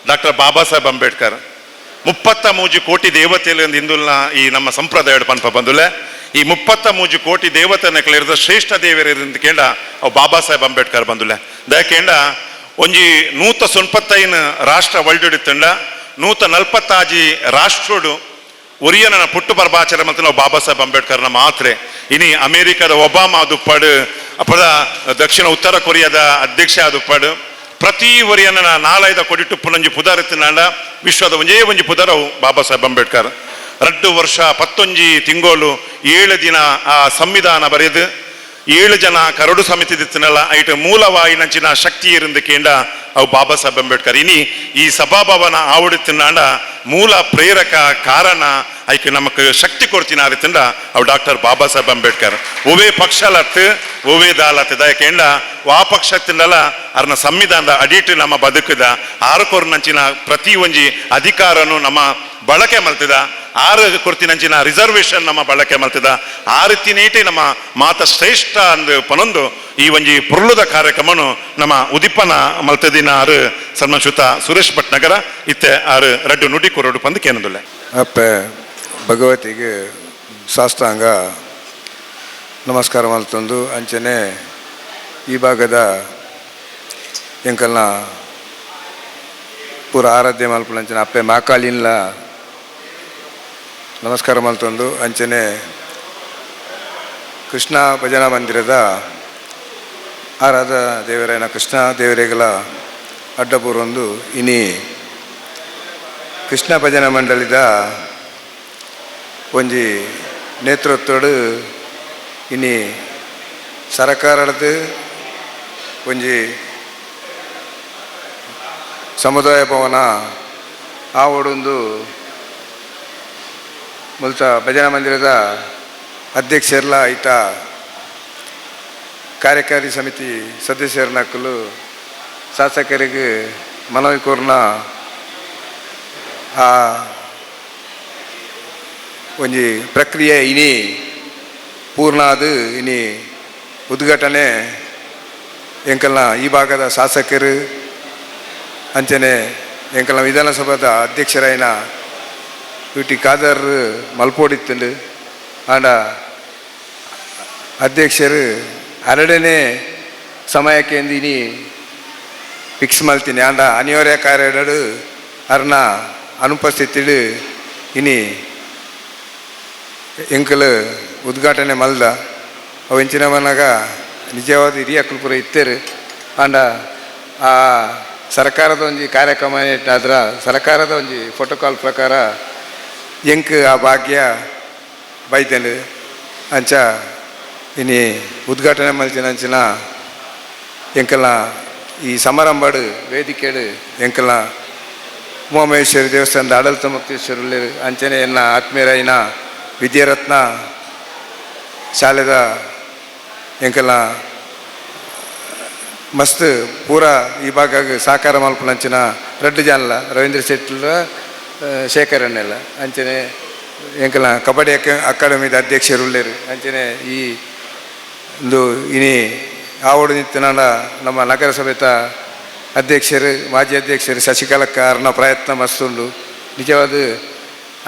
ಡಾಕ್ಟರ್ ಬಾಬಾ ಸಾಹೇಬ್ ಅಂಬೇಡ್ಕರ್ 33 ಕೋಟಿ ದೇವತೆಯಲ್ಲಿ ಹಿಂದುಲ್ನ ಈ ನಮ್ಮ ಸಂಪ್ರದಾಯ ಪನ್ಪ ಬಂದುಲೆ. ಈ 33 ಕೋಟಿ ದೇವತೆನ ಕ್ಲೇರ್ದ ಶ್ರೇಷ್ಠ ದೇವರಿಂದ ಕೇಂಡ ಅವು ಬಾಬಾ ಸಾಹೇಬ್ ಅಂಬೇಡ್ಕರ್ ಬಂದುಲೆ. ದಯಕೇಂಡ ಒಂಜಿ 195 ರಾಷ್ಟ್ರ ವರ್ಲ್ಡ್ 146 ರಾಷ್ಟ್ರೋಡು ಒರಿಯನ ಪುಟ್ಟು ಪರ್ಬಾಚರ ಮತ್ತು ನಾವು ಬಾಬಾ ಸಾಹೇಬ್ ಅಂಬೇಡ್ಕರ್ನ ಮಾತ್ರೆ. ಇನಿ ಅಮೇರಿಕದ ಒಬಾಮಾ ದುಪ್ಪಾಡು, ಅಪದ ದಕ್ಷಿಣ ಉತ್ತರ ಕೊರಿಯಾದ ಅಧ್ಯಕ್ಷ ದುಪ್ಪಾಡು, ಪ್ರತಿ ಒರಿಯನ 4-5 ಕೋಟಿ ಟುಪ್ಪುನಂಜಿ ಪುದರ್ ವಿಶ್ವದ ಒಂಜೇ ಒಂಜಿ ಪುದರವು ಬಾಬಾ ಸಾಹೇಬ್ ಅಂಬೇಡ್ಕರ್. 2 ವರ್ಷ 19 ತಿಂಗಳು 7 ದಿನ ಆ ಸಂವಿಧಾನ ಬರೆದು 7 ಜನ ಕರಡು ಸಮಿತಿ ದಿತ್ತನಲ್ಲ ಐಟ್ ಮೂಲವಾಯಿನಂಚಿನ ಶಕ್ತಿ ಇರಂದು ಕೇಂಡ ಅವು ಬಾಬಾ ಸಾಹೇಬ್ ಅಂಬೇಡ್ಕರ್. ಇನಿ ಈ ಸಭಾಭವನ ಆವಡಿತ್ತಿನಾಂಡ ಮೂಲ ಪ್ರೇರಕ ಕಾರಣ ಐಕೆ ನಮಕ್ ಶಕ್ತಿ ಕೊಡ್ತೀನಿ ಆರಿತ್ತಿಂಡ ಅವು ಡಾಕ್ಟರ್ ಬಾಬಾ ಸಾಹೇಬ್ ಅಂಬೇಡ್ಕರ್. ಒವೇ ಪಕ್ಷಲತ್ತು ಒವೇ ದಾಲತ್ತು ದಯಕೇಂಡ ವಾ ಪಕ್ಷ ತಿಂಡಲ ಅರ್ನ ಸಂವಿಧಾನದ ಅಡಿಟ್ ನಮ್ಮ ಬದುಕದ ಆರುಕೋರ್ನಂಚಿನ ಪ್ರತಿ ಒಂಜಿ ಅಧಿಕಾರನು ನಮ್ಮ ಬಳಕೆ ಮಲ್ತದ. ಆರು ಕೊರ್ತಿನಂಚಿನ ರಿಸರ್ವೇಶನ್ ನಮ್ಮ ಬಳಕೆ ಮಲ್ತದ ಆ ರೀತಿ ನೀಟಿ ನಮ್ಮ ಮಾತ ಶ್ರೇಷ್ಠ ಅಂದ್ ಪನೊಂದು ಈ ಒಂಜಿ ಪೊರ್ಲುದ ಕಾರ್ಯಕ್ರಮನು ನಮ್ಮ ಉದಿಪ್ಪನ ಮಲ್ತದಿನ ಆರು ಸನ್ಮಾನ್ಯುತ ಸುರೇಶ್ ಭಟ್ನಗರ ಇತ್ತೆ ಆರು ರಡ್ಡು ನುಡಿ ಕೊರಡು ಪಂದ್ ಕೇನದುಲ್ಲೆ. ಅಪ್ಪೆ ಭಗವತಿಗೆ ಸಾಷ್ಟಾಂಗ ನಮಸ್ಕಾರ ಮಲ್ತೊಂದು ಅಂಚನೆ ಈ ಭಾಗದ ಎಂಕಲ್ನ ಪೂರ ಆರಾಧ್ಯ ಮಲ್ಪುನಂಚನೆ ಅಪ್ಪೆ ಮಾಕಾಳಿನ್ಲ ನಮಸ್ಕಾರ ಮಲ್ತೊಂದು ಅಂಚನೆ ಕೃಷ್ಣ ಭಜನಾ ಮಂದಿರದ ಆರಾಧ ದೇವರಾಯನ ಕೃಷ್ಣ ದೇವರಿಗಳ ಅಡ್ಡಪೂರೊಂದು ಇನಿ ಕೃಷ್ಣ ಭಜನಾ ಮಂಡಳಿದ ಒಂಜಿ ನೇತೃತ್ವಡು ಇನಿ ಸರಕಾರದ್ದು ಒಂಜಿ ಸಮುದಾಯ ಭವನ ಆವಡೊಂದು ಮುಲ್ತ ಭಜನಾ ಮಂದಿರದ ಅಧ್ಯಕ್ಷರ್ಲ ಐತ ಕಾರ್ಯಕಾರಿ ಸಮಿತಿ ಸದಸ್ಯರನಕ್ಕಲು ಶಾಸಕರಿಗೆ ಮನವಿ ಕೋರ್ನ ಆ ಒಂಜಿ ಪ್ರಕ್ರಿಯೆ ಇನಿ ಪೂರ್ಣ ಆದ್ ಇನಿ ಉದ್ಘಾಟನೆ ಎಂಕಲ್ನ ಈ ಭಾಗದ ಶಾಸಕರು ಅಂಚನೆ ಎಂಕಲ್ನ ವಿಧಾನಸಭಾದ ಅಧ್ಯಕ್ಷರಾಯಿನ ಯುಟಿ ಖಾದರ್ ಮಲ್ಪೋಡಿತ್ತುಂಡು. ಆಂಡ ಅಧ್ಯಕ್ಷರು ಹರಡನೇ ಸಮಯಕ್ಕೆ ಇನಿ ಫಿಕ್ಸ್ ಮಲ್ತೀನಿ. ಆಂಡ ಅನಿವಾರ್ಯ ಕಾರ್ಯಡು ಅರ್ನ ಅನುಪಸ್ಥಿತಿಡು ಇನಿ ಎಂಕಲ್ ಉದ್ಘಾಟನೆ ಮಲ್ದ. ಅವು ಎಂಚಿನ ಮನಾಗ ನಿಜವಾದ ಹಿರಿಯ ಪೂರ ಇತ್ತೇರು. ಆಂಡ ಆ ಸರ್ಕಾರದ ಒಂಜಿ ಕಾರ್ಯಕ್ರಮ ಆದ್ರ ಸರ್ಕಾರದ ಒಂಜಿ ಪ್ರೋಟೋಕಾಲ್ ಪ್ರಕಾರ ಎಂಕ್ ಆ ಭಾಗ್ಯ ಬೈತೇನೆ. ಅಂಚ ಇನಿ ಉದ್ಘಾಟನೆ ಮಲ್ತಿನ ಅಂಚಿನ ಎಂಕಲ್ನ ಈ ಸಮಾರಂಭಡು ವೇದಿಕೆಡು ಎಂಕಲ್ನ ಉಮಾಮಹೇಶ್ವರಿ ದೇವಸ್ಥಾನದ ಆಡಳಿತ ಮುಕ್ತೇಶ್ವರಲ್ಲಿ ಅಂಚನೆ ಎನ್ನ ಆತ್ಮೀಯರಾಯಿನ ವಿದ್ಯಾರತ್ನ ಶಾಲೆದ ಎಂಕಲ್ನ ಮಸ್ತ್ ಪೂರ ಈ ಭಾಗ ಸಹಕಾರ ಮಲ್ಪುನಂಚಿನ ರಡ್ಡು ಜಾನ್ಲ ರವೀಂದ್ರ ಶೆಟ್ಲ ಶೇಖರಣ್ಣೆಲ್ಲ ಅಂಚನೆ ಎಂಕಲ್ನ ಕಬಡ್ಡಿ ಅಕಾಡೆಮಿದ ಅಧ್ಯಕ್ಷರು ಉಲ್ಲೇರು. ಅಂಚನೆ ಈ ಒಂದು ಇನಿ ಆವಡು ನಿತ್ತಿನ ನಮ್ಮ ನಗರಸಭೆತ ಅಧ್ಯಕ್ಷರು, ಮಾಜಿ ಅಧ್ಯಕ್ಷರು ಶಶಿಕಲಕ್ಕ ಅರ್ನ ಪ್ರಯತ್ನ ಮಸ್ತುಂಡು. ನಿಜವಾದ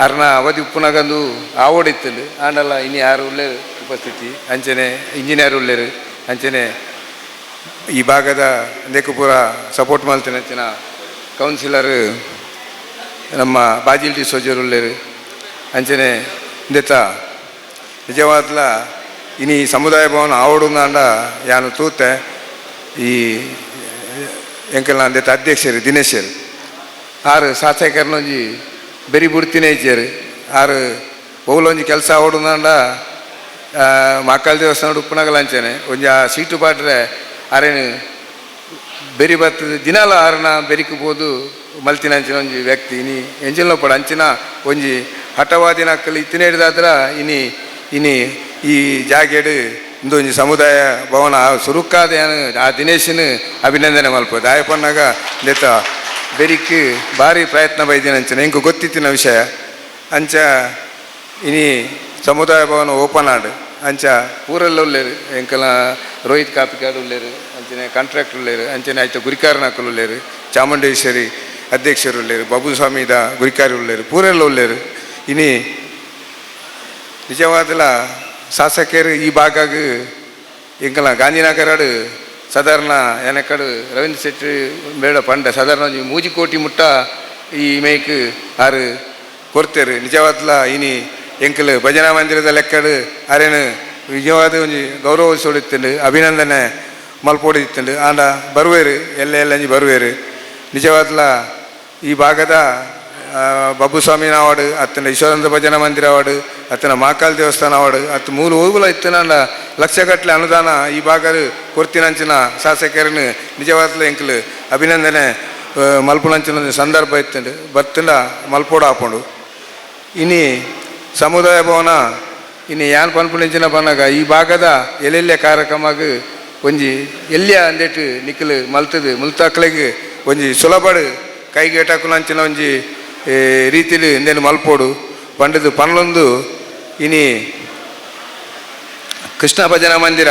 ಅರ್ನ ಅವಧಿ ಉಪ್ಪುನಗಂದು ಆವಡಿತ್ತುಂಡು. ಆಂಡಲ ಇನಿ ಯಾರು ಉಲ್ಲೇರು ಉಪಸ್ಥಿತಿ. ಅಂಚನೆ ಇಂಜಿನಿಯರ್ ಉಲ್ಲೇರು. ಅಂಚನೆ ಈ ಭಾಗದ ಇಂದಕ್ಕೆ ಪೂರ ಸಪೋರ್ಟ್ ಮಲ್ತಿನ ಅಂಚಿನ ಕೌನ್ಸಿಲರ್ ನಮ್ಮ ಬಾಜಿಲ್ ಡಿ ಸೋಜರ್ ಉಲ್ಲೇರು. ಅಂಚನೆ ಇಂದೆತ ನಿಜವಾದ್ಲ ಇನಿ ಸಮುದಾಯ ಭವನ ಆವಡುಂದಾಂಡ ಯಾನು ತೂತೆ ಈ ಎಂಕಲ್ನ ಅಂದೆತ ಅಧ್ಯಕ್ಷರು ದಿನೇಶರು ಆರು ಶಾಸಕರ್ನೊಂಜಿ ಬೆರಿ ಬುಡ್ತಿನೇ ಇಜ್ಜೆರ್. ಆರು ಒವ್ಲೊಂಜಿ ಕೆಲಸ ಆವಡುಂದಾಂಡ ಮಾಕಾಲ್ ದೇವಸ್ಥಾನ ಉಪ್ಪುನಗಲ ಅಂಚನೆ ಒಂಜಿ ಆ ಸೀಟು ಪಾಡ್ರೆ ಅರೇನು ಬೆರಿ ಬರ್ತದೆ. ದಿನಾಲ ಆರನ ಬೆರಿಕ್ ಪೋದು ಮಲ್ತಿನ ಅಂಚಿನ ಒಂಜಿ ವ್ಯಕ್ತಿ. ಇನಿ ಎಂಜಿನ ಪಡ ಅಂಚಿನ ಒಂಜಿ ಹಠವಾದಿನ ಅಕ್ಕಲು ಇತ್ತಿನ ಹಿಡ್ದಾದ್ರ ಇನಿ ಇನಿ ಈ ಜಾಗೆಡ್ ಇಂದೊಂಜಿ ಸಮುದಾಯ ಭವನ ಸುರುಕಾದ ಆ ದಿನೇಶನ್ ಅಭಿನಂದನೆ ಮಲ್ಪದು. ಆಯ ಪನ್ನಾಗ ದೆತ್ತ ಬೆರಿಕ್ ಭಾರಿ ಪ್ರಯತ್ನ ಬೈದಿನ ಅಂಚಿನ ಎಂಕ್ ಗೊತ್ತಿತ್ತಿನ ವಿಷಯ. ಅಂಚ ಇನಿ ಸಮುದಾಯ ಭವನ ಓಪನ್ ಆಂಡ್. ಅಂಚ ಪೂರೆಲ್ಲ ಉಲ್ಲೇರು. ಎಂಕಲ ರೋಹಿತ್ ಕಾಪಿಕಾಡ್ ಉಲ್ಲೇರು, ಅಂಚನೆ ಕಾಂಟ್ರಾಕ್ಟ್ ಉಲ್ಲೇರು, ಅಂಚನೆ ಆಯ್ತು ಗುರಿಕಾರನಕುಲು ಉಲ್ಲೇರು, ಚಾಮುಂಡೇಶ್ವರಿ ಅಧ್ಯಕ್ಷರು ಉಲ್ಲೇರು, ಬಾಬುಸ್ವಾಮಿದ ಗುರಿಕಾರಿ ಉಲ್ಲೇರು, ಪೂರೆಲ್ಲ ಉಲ್ಲೇರು. ಇನಿ ನಿಜವಾದಲ ಶಾಸಕರು ಈ ಭಾಗಗ್ ಎಂಕಲ ಗಾಂಧಿನಗರಡು ಸಾಧಾರಣ ಎನಕಡು ರವೀಂದ್ರ ಶೆಟ್ಟಿ ಬೇಡ ಪಂಡ ಸಾಧಾರಣ ಒಂಜಿ ಮೂಜಿ ಕೋಟಿ ಮುಟ್ಟ ಈ ಮೇಕ್ ಆರು ಕೊಡ್ತೇರು. ನಿಜವಾದ್ಲ ಇನಿ ಎಂಕಲ್ ಭಜನಾ ಮಂದಿರದ ಲೆಕ್ಕಡು ಅರೇನು ನಿಜವಾದ ಒಂಜಿ ಗೌರವ ಸೊಡಿತ್ತುಂಡು, ಅಭಿನಂದನೆ ಮಲ್ಪೋಡಿತ್ತುಂಡು. ಆಂಡ ಬರುವೇರು ಎಲ್ಲ ಎಲ್ಲಂಜಿ ಬರುವೇರು. ನಿಜವಾದ್ಲ ಈ ಭಾಗದ ಬಬ್ಬುಸ್ವಾಮಿನ ಅವಾರ್ಡ್ ಅತ್ತನ ಈಶ್ವರಂದ ಭಜನಾ ಮಂದಿರ ಅವಾರ್ಡ್ ಅತ್ತನ ಮಹಾಕಾಲ್ ದೇವಸ್ಥಾನ ಅವಾರ್ಡ್ ಅತ್ತ ಮೂಲ ಓಗುಲ ಇತ್ತನ ಲಕ್ಷಗಟ್ಟಲೆ ಅನುದಾನ ಈ ಭಾಗದ ಕೊರ್ತಿನಂಚಿನ ಶಾಸಕರನ್ನು ನಿಜವಾದ್ಲ ಎಂಕಲ್ ಅಭಿನಂದನೆ ಮಲ್ಪುನಂಚಿನ ಸಂದರ್ಭ ಇತ್ತುಂಡು. ಬತ್ತಂಡ ಮಲ್ಪೋಡು ಆಪುಂಡು. ಇನಿ ಸಮುದಾಯ ಭವನ ಇನಿ ಯಾನ್ ಪನ್ಪುನಂಚಿನ ಪನ್ನಗ ಈ ಭಾಗದ ಎಲ್ಲೆಲ್ಲೆ ಕಾರ್ಯಕ್ರಮಗ್ ಒಂಜಿ ಎಲ್ಲಿಯ ಅಂದೆಟ್ ನಿಕ್ಕಲು ಮಲ್ತದು ಮುಲ್ತಾಕ್ಲೆಗ್ ಒಂಜಿ ಸುಲಭಡು ಕೈಗೇಟಕುನಂಚಿನ ಒಂಜಿ ರೀತಿಲಿ ಇಂದೆನ್ ಮಲ್ಪೋಡು. ಪಂಡದು ಪನ್ಲೊಂದು ಇನಿ ಕೃಷ್ಣ ಭಜನಾ ಮಂದಿರ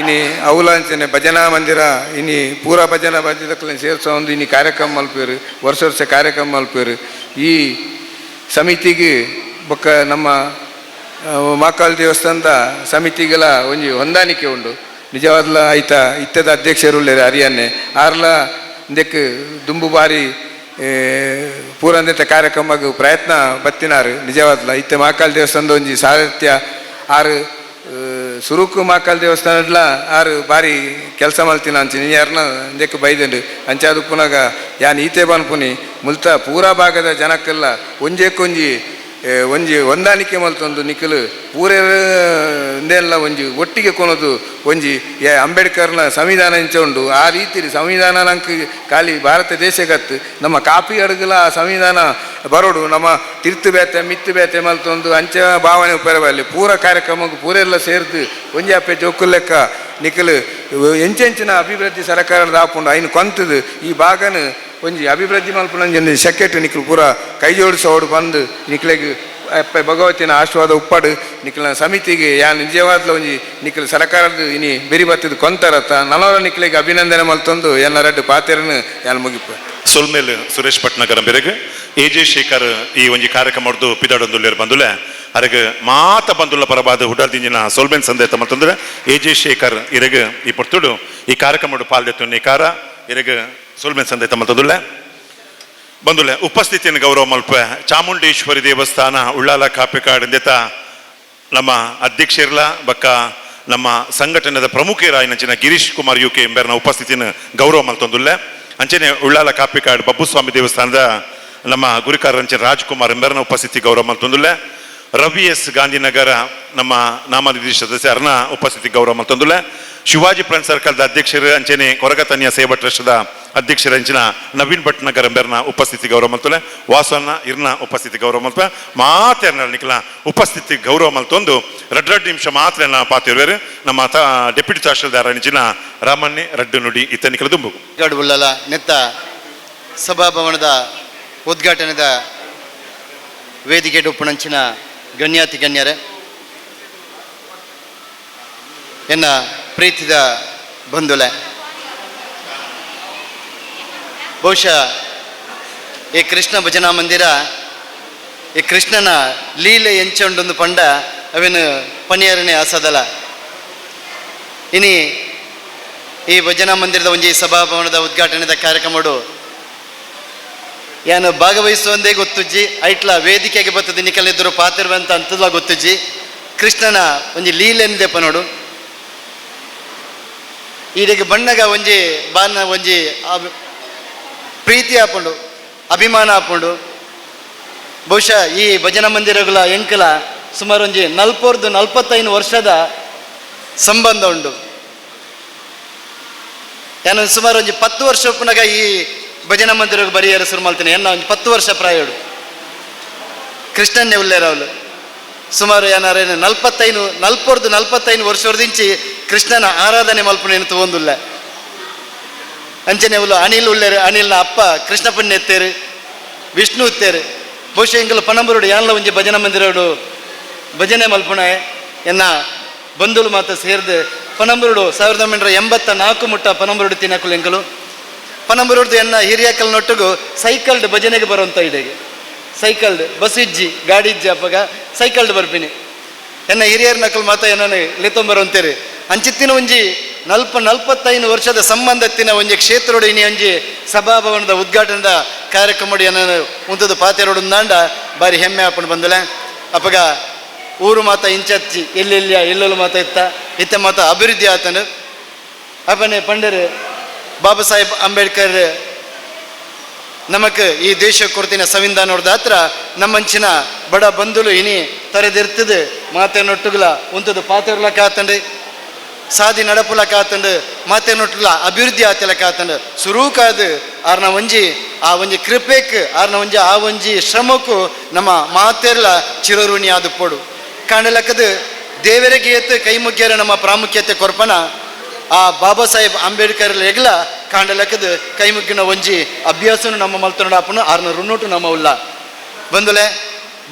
ಇನಿ ಅವುಲಾಂಚನೆ ಭಜನಾ ಮಂದಿರ ಇನಿ ಪೂರಾ ಭಜನಾ ಭಜದಕ್ಕಲೆ ಸೇರ್ಸೊಂದು ಇನಿ ಕಾರ್ಯಕ್ರಮ ಮಲ್ಪೇರು, ವರ್ಷ ವರ್ಷ ಕಾರ್ಯಕ್ರಮ ಮಲ್ಪೇರು. ಈ ಸಮಿತಿಗೆ ಬೊಕ್ಕ ನಮ್ಮ ಮಾಕಾಲ್ ದೇವಸ್ಥಾನದ ಸಮಿತಿಗಳ ಒಂಜಿ ಹೊಂದಾಣಿಕೆ ಉಂಡು. ನಿಜವಾದ್ಲ ಐತ ಇತ್ತದ ಅಧ್ಯಕ್ಷರು ಉಲ್ಲೇರು ಅರಿಯನ್ನೆ ಆರ್ಲ ಇಂದಕ್ಕೆ ದುಂಬು ಬಾರಿ ಪೂರಂದೆತ ಕಾರ್ಯಕ್ರಮಗ್ ಪ್ರಯತ್ನ ಬತ್ತಿನಾರು. ನಿಜವಾದ್ಲ ಇತ್ತೆ ಮಾಕಾಲ್ ದೇವಸ್ಥಾನದ ಒಂಜಿ ಸಾಹಿತ್ಯ ಆರು ಸುರುಕು ಮಾಕಾಲ್ ದೇವಸ್ಥಾನಡ್ಲ ಆರು ಬಾರಿ ಕೆಲಸ ಮಲ್ತಿನ ಅಂಚಿನ ಯಾರನ್ನ ಇಂದಕ್ಕೆ ಬೈದಂಡು ಅಂಚಾದ ಪುನಗ ಯಾನ್ ಈತೆ ಪನ್ಪುನಿ ಮುಲ್ತ ಪೂರಾ ಭಾಗದ ಜನಕ್ಕೆಲ್ಲ ಒಂಜೇಕೊಂಜಿ ಒಂಜಿ ಹೊಂದಾಣಿಕೆ ಮಲ್ತೊಂದು ನಿಖಲು ಪೂರೇರ್ ಇಂದೆಲ್ಲ ಒಂಜಿ ಒಟ್ಟಿಗೆ ಕೊನೊದು ಒಂಜಿ ಅಂಬೇಡ್ಕರ್ನ ಸಂವಿಧಾನ ಇಂಚ ಉಂಡು. ಆ ರೀತಿ ಸಂವಿಧಾನ ನಂಕ್ ಖಾಲಿ ಭಾರತ ದೇಶಗತ್ತು ನಮ್ಮ ಕಾಪಿ ಅಡುಗಲ ಆ ಸಂವಿಧಾನ ಬರೋಡು ನಮ್ಮ ತಿರ್ತು ಬೇತೆ ಮಿತ್ತು ಬೇತೆ ಮಲ್ತೊಂದು ಅಂಚ ಭಾವನೆ ಉಪ್ಪರಬಲ್ಲಿ ಪೂರ ಕಾರ್ಯಕ್ರಮಕ್ಕೆ ಪೂರೆಲ್ಲ ಸೇರ್ದು ಒಂಜಿ ಅಪ್ಪೆ ಜೋಕು ಲೆಕ್ಕ ನಿಖಲು ಎಂಚೆಂಚಿನ ಅಭಿವೃದ್ಧಿ ಸರಕಾರದ ಆಪುಂಡು ಐನು ಕೊಂತದು ಈ ಭಾಗನ ಒಂಜಿ ಅಭಿವೃದ್ಧಿ ಮಲ್ಪುನ ಶಕ್ಕೆಟ್ ನಿಕ್ಲು ಪೂರ ಕೈ ಜೋಡಿಸೋಡು ಬಂದು ನಿಕ್ಲೆಗ್ ಅಪ್ಪೆ ಭಗವತಿನ ಆಶೀರ್ವಾದ ಉಪ್ಪಾಡು ನಿಕ್ಲ ಸಮಿತಿಗೆ ಯಾನ್ ನಿಜವಾದ್ಲ ಒಂಜಿ ನಿಕ್ಲು ಸರಕಾರದ ಇನಿ ಬೆರಿ ಬತ್ತದ ಕೊಂತರತ್ತ ನನವರ ನಿಕ್ಲೆಗ್ ಅಭಿನಂದನೆ ಮಲ್ತೊಂದು ಎನ್ನ ರಡ್ಡು ಪಾತೆರನು ಯಾನ್ ಮುಗಿಪ. ಸೊಲ್ಮೇಲ್ ಸುರೇಶ್ ಭಟ್ನಗರ ಬೆರಗ್ ಎ ಜೆ ಶೇಖರ್ ಈ ಒಂಜಿ ಕಾರ್ಯಕ್ರಮ ಪಿದಾಡೊಂದುಲ್ಲೇರು ಬಂದುಲೆ ಅರಗ ಮಾತ ಬಂದುಲ್ಲ ಪರಬಾದ ಹುಡಲ್ದಿಂಜಿನ ಸೊಲ್ಮೇನ್ ಸಂದೇತ ಮತ್ತಂದ್ರೆ ಎ ಜೆ ಶೇಖರ್ ಇರಗ ಈ ಪೊರ್ತುಡು ಈ ಕಾರ್ಯಕ್ರಮ ಪಾಲ್ದೆತ್ತು ನಿಕಾರ ಇರಗ ಸೊಲ್ಮೇನ್ ಸಂದೇತ ಮತ್ತಂದುಲ್ಲೆ. ಬಂದುಲೆ ಉಪಸ್ಥಿತಿಯನ್ನು ಗೌರವ ಮಲ್ಪ ಚಾಮುಂಡೇಶ್ವರಿ ದೇವಸ್ಥಾನ ಉಳ್ಳಾಲ ಕಾಪಿಕಾಡ್ ಇಂದೆತ ನಮ್ಮ ಅಧ್ಯಕ್ಷರ್ಲ ಬಕ್ಕ ನಮ್ಮ ಸಂಘಟನೆದ ಪ್ರಮುಖರಾಯಿನಂಚಿನ ಗಿರೀಶ್ ಕುಮಾರ್ ಯು ಕೆ ಎಂಬರ್ನ ಉಪಸ್ಥಿತಿಯನ್ನು ಗೌರವ ಮಲ್ತೊಂದುಲ್ಲೆ. ಅಂಚನೆ ಉಳ್ಳಾಲ ಕಾಪಿಕಾಡ್ ಬಬ್ಬುಸ್ವಾಮಿ ದೇವಸ್ಥಾನದ ನಮ್ಮ ಗುರುಕಾರಂಚಿನ ರಾಜ್ಕುಮಾರ್ ಎಂಬರ್ನ ಉಪಸ್ಥಿತಿ ಗೌರವ ಮಲ್ತೊಂದುಲ್ಲೆ. ರವಿ ಎಸ್ ಗಾಂಧಿನಗರ ನಮ್ಮ ನಾಮನಿರ್ದೇಶ ಸದಸ್ಯ ಅರ್ನ ಉಪಸ್ಥಿತಿ ಗೌರವ ಮಲ್ತೊಂದುಲ್ಲೆ. ಶಿವಾಜಿ ಫ್ರೆಂಡ್ ಸರ್ಕಲ್ದ ಅಧ್ಯಕ್ಷರು ಅಂಚನೆ ಕೊರಗತನ್ಯ ಸೇವಾ ಟ್ರಸ್ಟ್ದ ಅಧ್ಯಕ್ಷರ ಅಂಚಿನ ನವೀನ್ ಭಟ್ನಗರ್ ಎಂಬರ್ನ ಉಪಸ್ಥಿತಿ ಗೌರವ ಮಲ್ತೊಲೆ. ವಾಸಣ್ಣ ಇರ್ನ ಉಪಸ್ಥಿತಿ ಗೌರವ ಮಲ್ಪ ಮಾತೆರ್ನ ನಿಕ್ಲ ಉಪಸ್ಥಿತಿ ಗೌರವ ಮಲ್ತೊಂದು ರಡ್ ರಡ್ ನಿಮಿಷ ಮಾತ್ರ ಪಾತಿರುವೆರು. ನಮ್ಮ ಡೆಪ್ಯೂಟಿ ತಹಶೀಲ್ದಾರ್ ಅಂಚಿನ ರಾಮಣ್ಣೆ ರಡ್ಡು ನುಡಿ ಇತ್ತ ನಿಕ್ಲ ದುಂಬು. ಉಳ್ಳಲ ನೆತ್ತ ಸಭಾಭವನದ ಉದ್ಘಾಟನೆದ ವೇದಿಕೆ ಉಪ್ಪುನಂಚಿನ ಗಣ್ಯಾತಿ ಗಣ್ಯರೇ, ಎನ್ನ ಪ್ರೀತಿದ ಬಂಧುಲೆ, ಬಹುಶಃ ಈ ಕೃಷ್ಣ ಭಜನಾ ಮಂದಿರ ಈ ಕೃಷ್ಣನ ಲೀಲೆ ಎಂಚೊಂಡೊಂದು ಪಂಡ ಅವೇನು ಪನಿಯರನೆ ಅಸದಲ. ಇನಿ ಈ ಭಜನಾ ಮಂದಿರದ ಒಂಜಿ ಸಭಾಭವನದ ಉದ್ಘಾಟನೆದ ಕಾರ್ಯಕ್ರಮಡು ಯಾನು ಭಾಗವಹಿಸುವಂದೇ ಗೊತ್ತುಜ್ಜಿ, ಐಟ್ಲ ವೇದಿಕೆಗೆ ಬರ್ತದೆ ನಿಕಲೆದುರು ಪಾತಿರುವಂತ ಅಂತಲ ಗೊತ್ತುಜ್ಜಿ. ಕೃಷ್ಣನ ಒಂಜಿ ಲೀಲೆಂದೆ ಪನೋಡು ಈಡೆಗೆ ಬಣ್ಣಗ ಒಂಜಿ ಬಾನ ಒಂಜಿ ಪ್ರೀತಿ ಆಪುಂಡು, ಅಭಿಮಾನ ಆಪುಂಡು. ಬಹುಶಃ ಈ ಭಜನಾ ಮಂದಿರಗಳ ಎಂಕಲ ಸುಮಾರು ಒಂಜಿ 40-45 ವರ್ಷದ ಸಂಬಂಧ ಉಂಡು. ನಾನು ಸುಮಾರು ಒಂಜಿ 10 ವರ್ಷ ಉಪ್ಪುನಗ ಈ ಭಜನಾ ಮಂದಿರಗ್ ಬರಿಯರ ಶುರು ಮಾಡ್ತೀನಿ. ಎನ್ನ ಒಂಜಿ 10 ವರ್ಷ ಪ್ರಾಯೋಡು ಕೃಷ್ಣನ್ನೇ ಉಲ್ಲೇರವಳು. ಸುಮಾರು ಏನಾರೇನು 45 ವರ್ಷದಿಂಚಿ ಕೃಷ್ಣನ ಆರಾಧನೆ ಮಲ್ಪುನೇನು ತಗೊಂದುಲ್ಲ. ಅಂಚನೆ ಉಲ್ಲ ಅನಿಲ್ ಉಲ್ಲೇರು, ಅನಿಲ್ನ ಅಪ್ಪ ಕೃಷ್ಣಪಣ್ಣ ಎತ್ತೇರು, ವಿಷ್ಣು ಉತ್ತೇರು. ಬಹುಶಃ ಎಂಕಲ್ ಪನಂಬರುಡು ಯಾನ್ಲ ಒಂಜಿ ಭಜನಾ ಮಂದಿರೋಡು ಭಜನೆ ಮಲ್ಪುಣ ಎನ್ನ ಬಂಧುಲು ಮಾತ ಸೇರ್ದು ಪನಂಬರುಡು 1984 ಮುಟ್ಟ ಪನಂಬರುಡು ತಿನ್ನಕುಲು ಎಂಕಲು ಪನಂಬರುಡ್ದು ಎನ್ನ ಹಿರಿಯಕಲ್ ನೊಟ್ಟುಗು ಸೈಕಲ್ಡ್ ಭಜನೆಗೆ ಬರುವಂಥ ಇಡೆಗೆ ಸೈಕಲ್ಡ್ ಬಸ್ ಇಜ್ಜಿ ಗಾಡಿ ಇಜ್ಜಿ ಅಪ್ಪಗ ಸೈಕಲ್ಡ್ ಬರ್ಪಿನಿ. ಎನ್ನ ಹಿರಿಯರ ನಕಲು ಮಾತ ಎನ್ನ ಲೆತ್ತೊಂಬರುವಂತೇರಿ. ಅಂಚಿತ್ತಿನ ಒಂಜಿ 45 ವರ್ಷದ ಸಂಬಂಧತ್ತಿನ ಒಂಜಿ ಕ್ಷೇತ್ರೋಡು ಇನಿ ಒಂಜಿ ಸಭಾಭವನದ ಉದ್ಘಾಟನದ ಕಾರ್ಯಕ್ರಮ ಎನ್ನ ಉಂತದ ಪಾತೆರೋಡು ನಾಂಡ ಬಾರಿ ಹೆಮ್ಮೆ ಆಪುಂಡು ಬಂದಲೆ. ಅಪ್ಪಗ ಊರು ಮಾತ ಇಂಚಚ್ಚಿ ಎಲ್ಲೆಲ್ಲಿಯ ಎಲ್ಲೆಲ್ಲೂ ಮಾತ ಇತ್ತ ಇತ್ತ ಮಾತ ಅಭಿವೃದ್ಧಿ ಆತನು. ಅಪ್ಪನೆ ಪಂಡರು ಬಾಬಾ ಸಾಹೇಬ್ ಅಂಬೇಡ್ಕರ್ ನಮಕ್ ಈ ದೇಶ ಕೊಡ್ತಿನ ಸಂವಿಧಾನದ ಹತ್ರ ನಮ್ಮಂಚಿನ ಬಡ ಬಂಧುಲು ಇನಿ ತರೆದಿರ್ತದೆ ಮಾತೆನೊಟ್ಟುಗುಲ ಉಂತದ ಪಾತೆರ್ಲಕ್ಕ ಆತಂಡು, ಸಾದಿ ನಡಪುಲಕ್ಕ ಆತಂಡು, ಮಾತೆನೊಟ್ಟುಲ ಅಭಿವೃದ್ಧಿ ಆತಲಕ್ಕ ಆತಂಡು. ಸುರೂಕಾದು ಆರ್ನ ಒಂಜಿ ಆ ಒಂಜಿ ಕೃಪೆಕ್ ಆರ್ನ ಒಂಜಿ ಆ ಒಂಜಿ ಶ್ರಮಕ್ಕೂ ನಮ್ಮ ಮಾತೆರ್ಲ ಚಿರಋಣಿ ಆದ ಪೋಡು ಕಾಣಲಕ್ಕದು ದೇವರಿಗೆ ಏತು ಕೈ ಮುಗ್ಯರ ನಮ್ಮ ಪ್ರಾಮುಖ್ಯತೆ ಕೊರ್ಪನ ಆ ಬಾಬಾ ಸಾಹೇಬ್ ಅಂಬೇಡ್ಕರ್ ಎಗ್ಲ ಕಾಂಡಲಕ್ಕದು ಕೈ ಮುಗ್ಗಿನ ಒಂಜಿ ಅಭ್ಯಾಸನು ನಮ್ಮ ಮಲ್ತನಡ ಅಪ್ಪನು ಆರ್ನ ಋಣೋಟು ನಮ್ಮ ಉಲ್ಲ. ಬಂದುಲೆ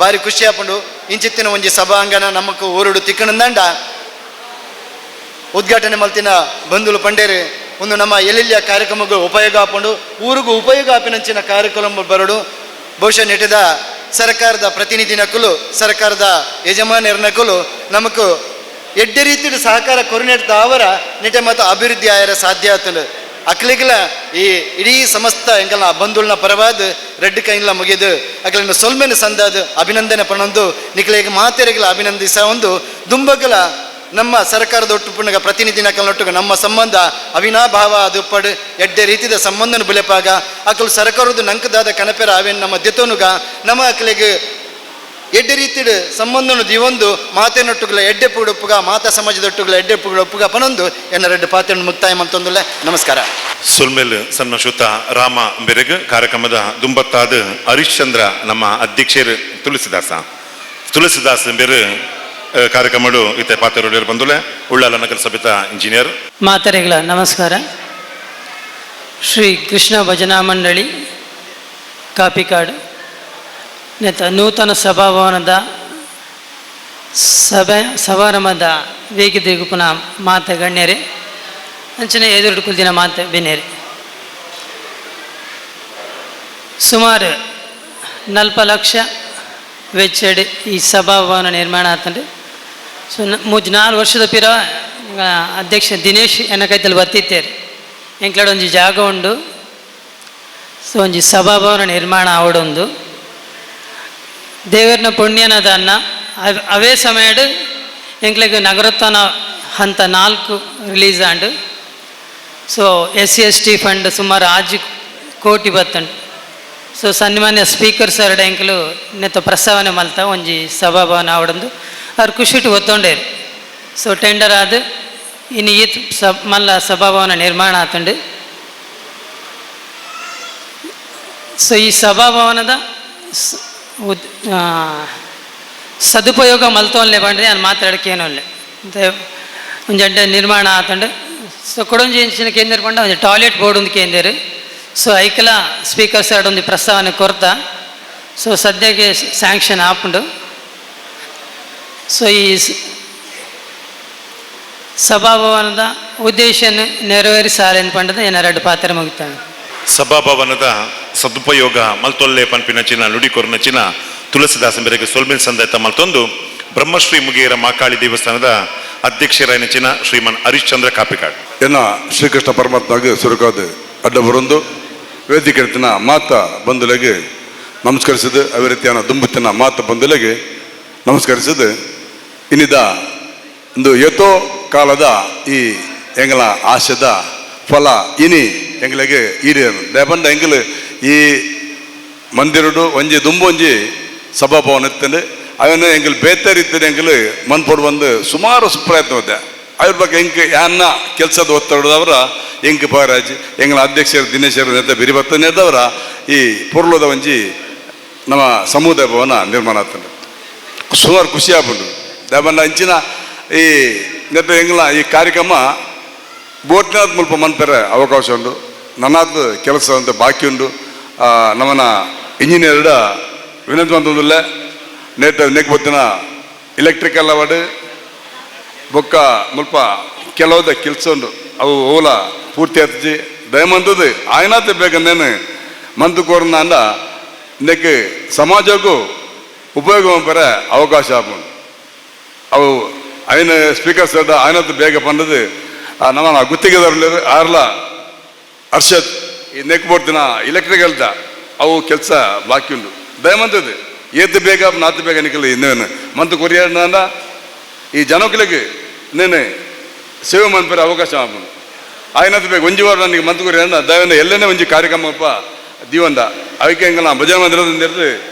ಬಾರಿ ಖುಷಿ ಆಪುಂಡು. ಇಂಚಿತ್ತಿನ ಒಂಜಿ ಸಭಾಂಗಣ ನಮಕ್ ಊರುಡು ತಿಕ್ಕಣಂದಂಡ ಉದ್ಘಾಟನೆ ಮಲ್ತಿನ ಬಂಧುಲು ಪಂಡೇರು ಒಂದು ನಮ್ಮ ಎಲ್ಲೆಲ್ಲಿಯ ಕಾರ್ಯಕ್ರಮಗಳು ಉಪಯೋಗ ಆಪುಂಡು, ಊರಿಗೂ ಉಪಯೋಗ ಆಪಿನಂಚಿನ ಕಾರ್ಯಕ್ರಮ ಬರಡು. ಬಹುಶಃ ನೆಟದ ಸರ್ಕಾರದ ಪ್ರತಿನಿಧಿ ನಕಲು, ಸರ್ಕಾರದ ಯಜಮಾನರ ನಕಲು ನಮಕ್ ಎಡ್ಡೆ ರೀತಿಯ ಸಹಕಾರ ಕೊರನೆಡ್ದ ಅವರ ನೆಟೆ ಮತ್ತು ಅಭಿವೃದ್ಧಿ ಆಯರ ಸಾಧ್ಯ ಆತಂಡು. ಅಕ್ಲಿಗ್ಲ ಈ ಇಡೀ ಸಮಸ್ತ ಎಂಕಲ್ನ ಬಂಧುಲ್ನ ಪರವಾದ ರೆಡ್ ಕೈನ್ಲ ಮುಗಿದು ಅಕ್ಲಿನ ಸೊಲ್ಮೆನ ಸಂದಾದ ಅಭಿನಂದನೆ ಪಣೊಂದು ನಿಕ್ಲೆಗ್ ಮಾತೆರೆಗ್ಲ ಅಭಿನಂದಿಸ ಒಂದು ದುಂಬಗಲ ನಮ್ಮ ಸರ್ಕಾರದ ಒಟ್ಟು ಪುಣಗ ಪ್ರತಿನಿಧಿ ನಕಲ್ನೊಟ್ಟುಗ ನಮ್ಮ ಸಂಬಂಧ ಅವಿನಾಭಾವ ಅದು ಪಡ್ ಎಡ್ಡೆ ರೀತಿದ ಸಂಬಂಧನ ಬುಲೆಪಾಗ ಅಕಲು ಸರ್ಕಾರದ ನಂಕದಾದ ಕನಪೆರ ಅವೇನು ನಮ್ಮ ದೆತೋನುಗ ನಮ್ಮ ಅಕ್ಲೆಗ್ ಎಡ್ಡೆ ರೀತಿಡ್ ಸಂಬಂಧನು ದಿವೊಂದು ಮಾತೆನೊಟ್ಟುಗಳ ಎಡ್ಡೆ ಪುಡುಪ್ಪುಗ ಮಾತಾ ಸಮಾಜದೊಟ್ಟುಗಳ ಎಡ್ಡೆ ಪುಡುಪ್ಪುಗ ಪನೊಂದು ಎನ್ನ ರೆಡ್ಡು ಪಾತ್ರೆಯನ್ನು ಮುಕ್ತಾಯ ಮಂತೊಂದುಲ್ಲ. ನಮಸ್ಕಾರ. ಸುಲ್ಮೇಲ್ ಸನ್ಮಶುತ ರಾಮ ಬೆರಗ್ ಕಾರ್ಯಕ್ರಮದ ದುಂಬತ್ತಾದ ಹರಿಶ್ಚಂದ್ರ ನಮ್ಮ ಅಧ್ಯಕ್ಷರು ತುಳಸಿದಾಸ ತುಳಸಿದಾಸ್ ಬೇರು ಕಾರ್ಯಕ್ರಮಡು ಇತ್ತೆ ಪಾತ್ರ ಬಂದುಲೆ ಉಳ್ಳಾಲ ನಗರ ಸಭೆತ ಇಂಜಿನಿಯರ್. ಮಾತರೆಗಳ ನಮಸ್ಕಾರ. ಶ್ರೀ ಕೃಷ್ಣ ಭಜನಾ ಮಂಡಳಿ ಕಾಪಿಕಾಡು ನೆತ್ತ ನೂತನ ಸಭಾಭವನದ ಸಭೆ ಸಮಾರಂಭದ ವೇದಿಕೆಗುಪುನ ಮಾತ ಗಣ್ಯರೇ, ಅಂಚನೆ ಎದುರು ಕುಲ್ದಿನ ಮಾತ ಬೆನ್ನೇರೆ, ಸುಮಾರು 40 ಲಕ್ಷ ವೆಚ್ಚಡ್ ಈ ಸಭಾಭವನ ನಿರ್ಮಾಣ ಆತಂಡು. ಸೊ 3-4 ವರ್ಷದ ಪಿರ ಅಧ್ಯಕ್ಷ ದಿನೇಶ್ ಎನ್ನ ಕೈತಲ್ಲಿ ಬರ್ತಿತ್ತೇರು, ಎಂಕ್ಲಡ ಒಂಜಿ ಜಾಗ ಉಂಡು, ಸೊ ಒಂಜಿ ಸಭಾಭವನ ನಿರ್ಮಾಣ ಆವಡೊಂದು ದೇವರನ ಪುಣ್ಯನದನ್ನ ಅವೇ ಸಮಯಡ್ ಎಂಕ್ಲೆಗ್ ನಗರೋತ್ಥಾನ ಹಂತ 4 release and. So SC ST fund ಸುಮಾರು 6 ಕೋಟಿ ಬತ್ತಂಡು. ಸೊ ಸನ್ಮಾನ್ಯ ಸ್ಪೀಕರ್ ಸರ್ ಎಂಕಲು ನೆತ್ತ ಪ್ರಸ್ತಾವನೆ ಮಲ್ತ ಒಂಜಿ ಸಭಾಭವನ ಆವಡೊಂದು ಅವ್ರು ಖುಷಿಟ್ಟು ಒತ್ತೊಂಡೇರು. ಸೊ ಟೆಂಡರ್ ಆದ ಇನ್ನು ಈತ್ ಮಲ್ಲ ಸಭಾಭವನ ನಿರ್ಮಾಣ ಆತಂಡು. ಸೊ ಈ ಸಭಾಭವನದ ಸದುಪಯೋಗ ಮಲ್ತೋನ್ಲೆ ಬಂದ್ರೆ ನಾನು ಮಾತಾಡೋಕ್ಕೇನೊಲ್ಲೆ ಒಂಜಂಟೆ ನಿರ್ಮಾಣ ಆತಂಡು. ಸೊ ಕೊಡೊಂಜಿ ಇಂಚಿನ ಕೇಂದ್ರ ಪಂಡ ಒಂಜಿ ಟಾಯ್ಲೆಟ್ ಬೋರ್ಡ್ ಒಂದು ಕೇಂದ್ರ. ಸೊ ಐಕಲ ಸ್ಪೀಕರ್ ಸೈಡ್ ಒಂದು ಪ್ರಸ್ತಾವನೆ ಕೊರ್ತ. ಸೊ ಸದ್ಯಕ್ಕೆ ಸ್ಯಾಂಕ್ಷನ್ ಆಪುಂಡು. ಸೊ ಈ ಸಭಾಭವನದ ಉದ್ದೇಶ ನೆರವೇರಿಸಾಲೆ ಪಂಡದ ಏನಾರ ಪಾತ್ರ ಮುಗಿತಾನೆ. ಸಭಾಭವನದ ಸದುಪಯೋಗ ಮಲ್ತೊಲ್ಲೆ ಪನ್ಪಿನ ಚಿನ್ನ ನುಡಿಕೊರ್ನ ಚಿನ್ನ ತುಳಸಿದಾಸ ಮೇರೆಗೆ ಸೊಲ್ಮೆಲ್ ಸಂದಾಯ್ತ ಮಲ್ತೊಂದು ಬ್ರಹ್ಮಶ್ರೀ ಮುಗೇರ ಮಾಕಾಳಿ ದೇವಸ್ಥಾನದ ಅಧ್ಯಕ್ಷರಾಯನ ಚಿನ್ನ ಶ್ರೀಮನ್ ಹರಿಶ್ಚಂದ್ರ ಕಾಪಿಕಾಡ್. ಎನ್ನ ಶ್ರೀಕೃಷ್ಣ ಪರಮಾತ್ಮಗೆ ಸುರುಕಾದ ಅಡ್ಡ ಬರೊಂದು ವೇದಿಕೆ ಮಾತ ಬಂಧುಲೆಗೆ ನಮಸ್ಕರಿಸಿದ ಅವಿರತಿಯನ್ನ ದುಂಬುತ್ತಿನ ಮಾತ ಬಂಧುಲೆಗೆ ನಮಸ್ಕರಿಸಿದ ಇನ್ನಿದ ಒಂದು ಏತೋ ಕಾಲದ ಈ ಎಂಗಲ ಆಶದ ಫಲ ಇನಿ ಎಂಗ್ಲೆಗೆ ಈಡೇರು ದೇಪಂಡ ಎಂಗಲು ಈ ಮಂದಿರಡು ಒಂಜಿ ದುಂಬೊಂಜಿ ಸಭಾಭವನ ಇತ್ತಂಡು ಅವನು ಎಂಗಲ್ ಬೇತೆ ಇತ್ತಂಡು ಎಂಗಲು ಮನ್ಪೊಡು ಬಂದು ಸುಮಾರು ಪ್ರಯತ್ನ ಹೋದೆ ಅವ್ರ ಬಗ್ಗೆ ಎಂಕ್ ಯಾನ್ನ ಕೆಲಸದ ಒತ್ತಡದವರ ಎಂಕ್ ಪವರಾಜ್ ಎಂಗಳ ಅಧ್ಯಕ್ಷರು ದಿನೇಶರು ನೇತ ಬಿರಿಬತ್ತ ನೇದವರ ಈ ಪೊರ್ಲದ ಒಂಜಿ ನಮ್ಮ ಸಮುದಾಯ ಭವನ ನಿರ್ಮಾಣ ಆಗ್ತದೆ. ಸುಮಾರು ಖುಷಿ ಆಗ್ಬಿಟ್ಟು ದೇಪಂಡ ಅಂಚಿನ ಈ ನೆತ್ತ ಎಂಗ್ಲ ಈ ಕಾರ್ಯಕ್ರಮ ಬೋಟ್ನಾಥ್ ಮುಲ್ಪ ಮನ್ಪೆರೆ ಅವಕಾಶ ಉಂಟು. ನನ್ನಾದ ಕೆಲಸ ಅಂತ ಬಾಕಿ ಉಂಟು. ನಮ್ಮನ ಇಂಜಿನಿಯರ್ಡ ವಿನಂತಿ ಮಂತೊಂದುಲ್ಲೆ ನೇಟ ನೆಕ್ ಬತ್ತಿನ ಎಲೆಕ್ಟ್ರಿಕಲ್ ಅವಾರ್ಡ್ ಬೊಕ್ಕ ಮುಲ್ಪ ಕೆಲವದ ಕೆಲಸ ಉಂಡು ಅವು ಓಲ ಪೂರ್ತಿ ಆತಿಜಿ. ದಯಮಂತದ್ದು ಆಯ್ನಾತ ಬೇಕಂದೇನು ಮಂತು ಕೋರ್ನ ಅಂಡ ನೆಕ್ ಸಮಾಜಕ್ಕೂ ಉಪಯೋಗ ಮನ್ಪೆರೆ ಅವಕಾಶ ಆಪುಂಡು. ಅವು ಐನ ಸ್ಪೀಕರ್ಸ್ ಆಯ್ನತ್ ಬೇಗ ಪಂಡದು ನಮ್ಮ ಗುತ್ತಿಗೆದಾರರು ಆರ್ಲ ಹರ್ಷದ್ ಈ ನೆಕ್ ಬೋರ್ದಿನ ಎಲೆಕ್ಟ್ರಿಕಲ್ದ ಅವು ಕೆಲಸ ಬಾಕಿ ಉಂಟು. ದಯಮಂತದ್ದು ಏತ್ ಬೇಗ ನಾತು ಬೇಗ ನಿಕಲ್ ಇನ್ನೇನು ಮಂತು ಕೊರಿಯರ್ ಈ ಜನಕ್ಲೆಗ್ ಇನ್ನೇನು ಸೇವೆ ಮನ್ಪೆರೆ ಅವಕಾಶ ಆಪುಂಡು. ಆಯ್ನತ್ ಬೇಗ ಒಂಜಿ ವಾರ ನನಗೆ ಮಂತು ಕೊರಿಯರ್ ದಯವಂದ ಎಲ್ಲನೇ ಒಂಜಿ ಕಾರ್ಯಕ್ರಮಪ್ಪ ದೀವಂದ ಅದಕ್ಕೆ ಎಂಗಲ ಭಜನೆ ಮಂದಿರದ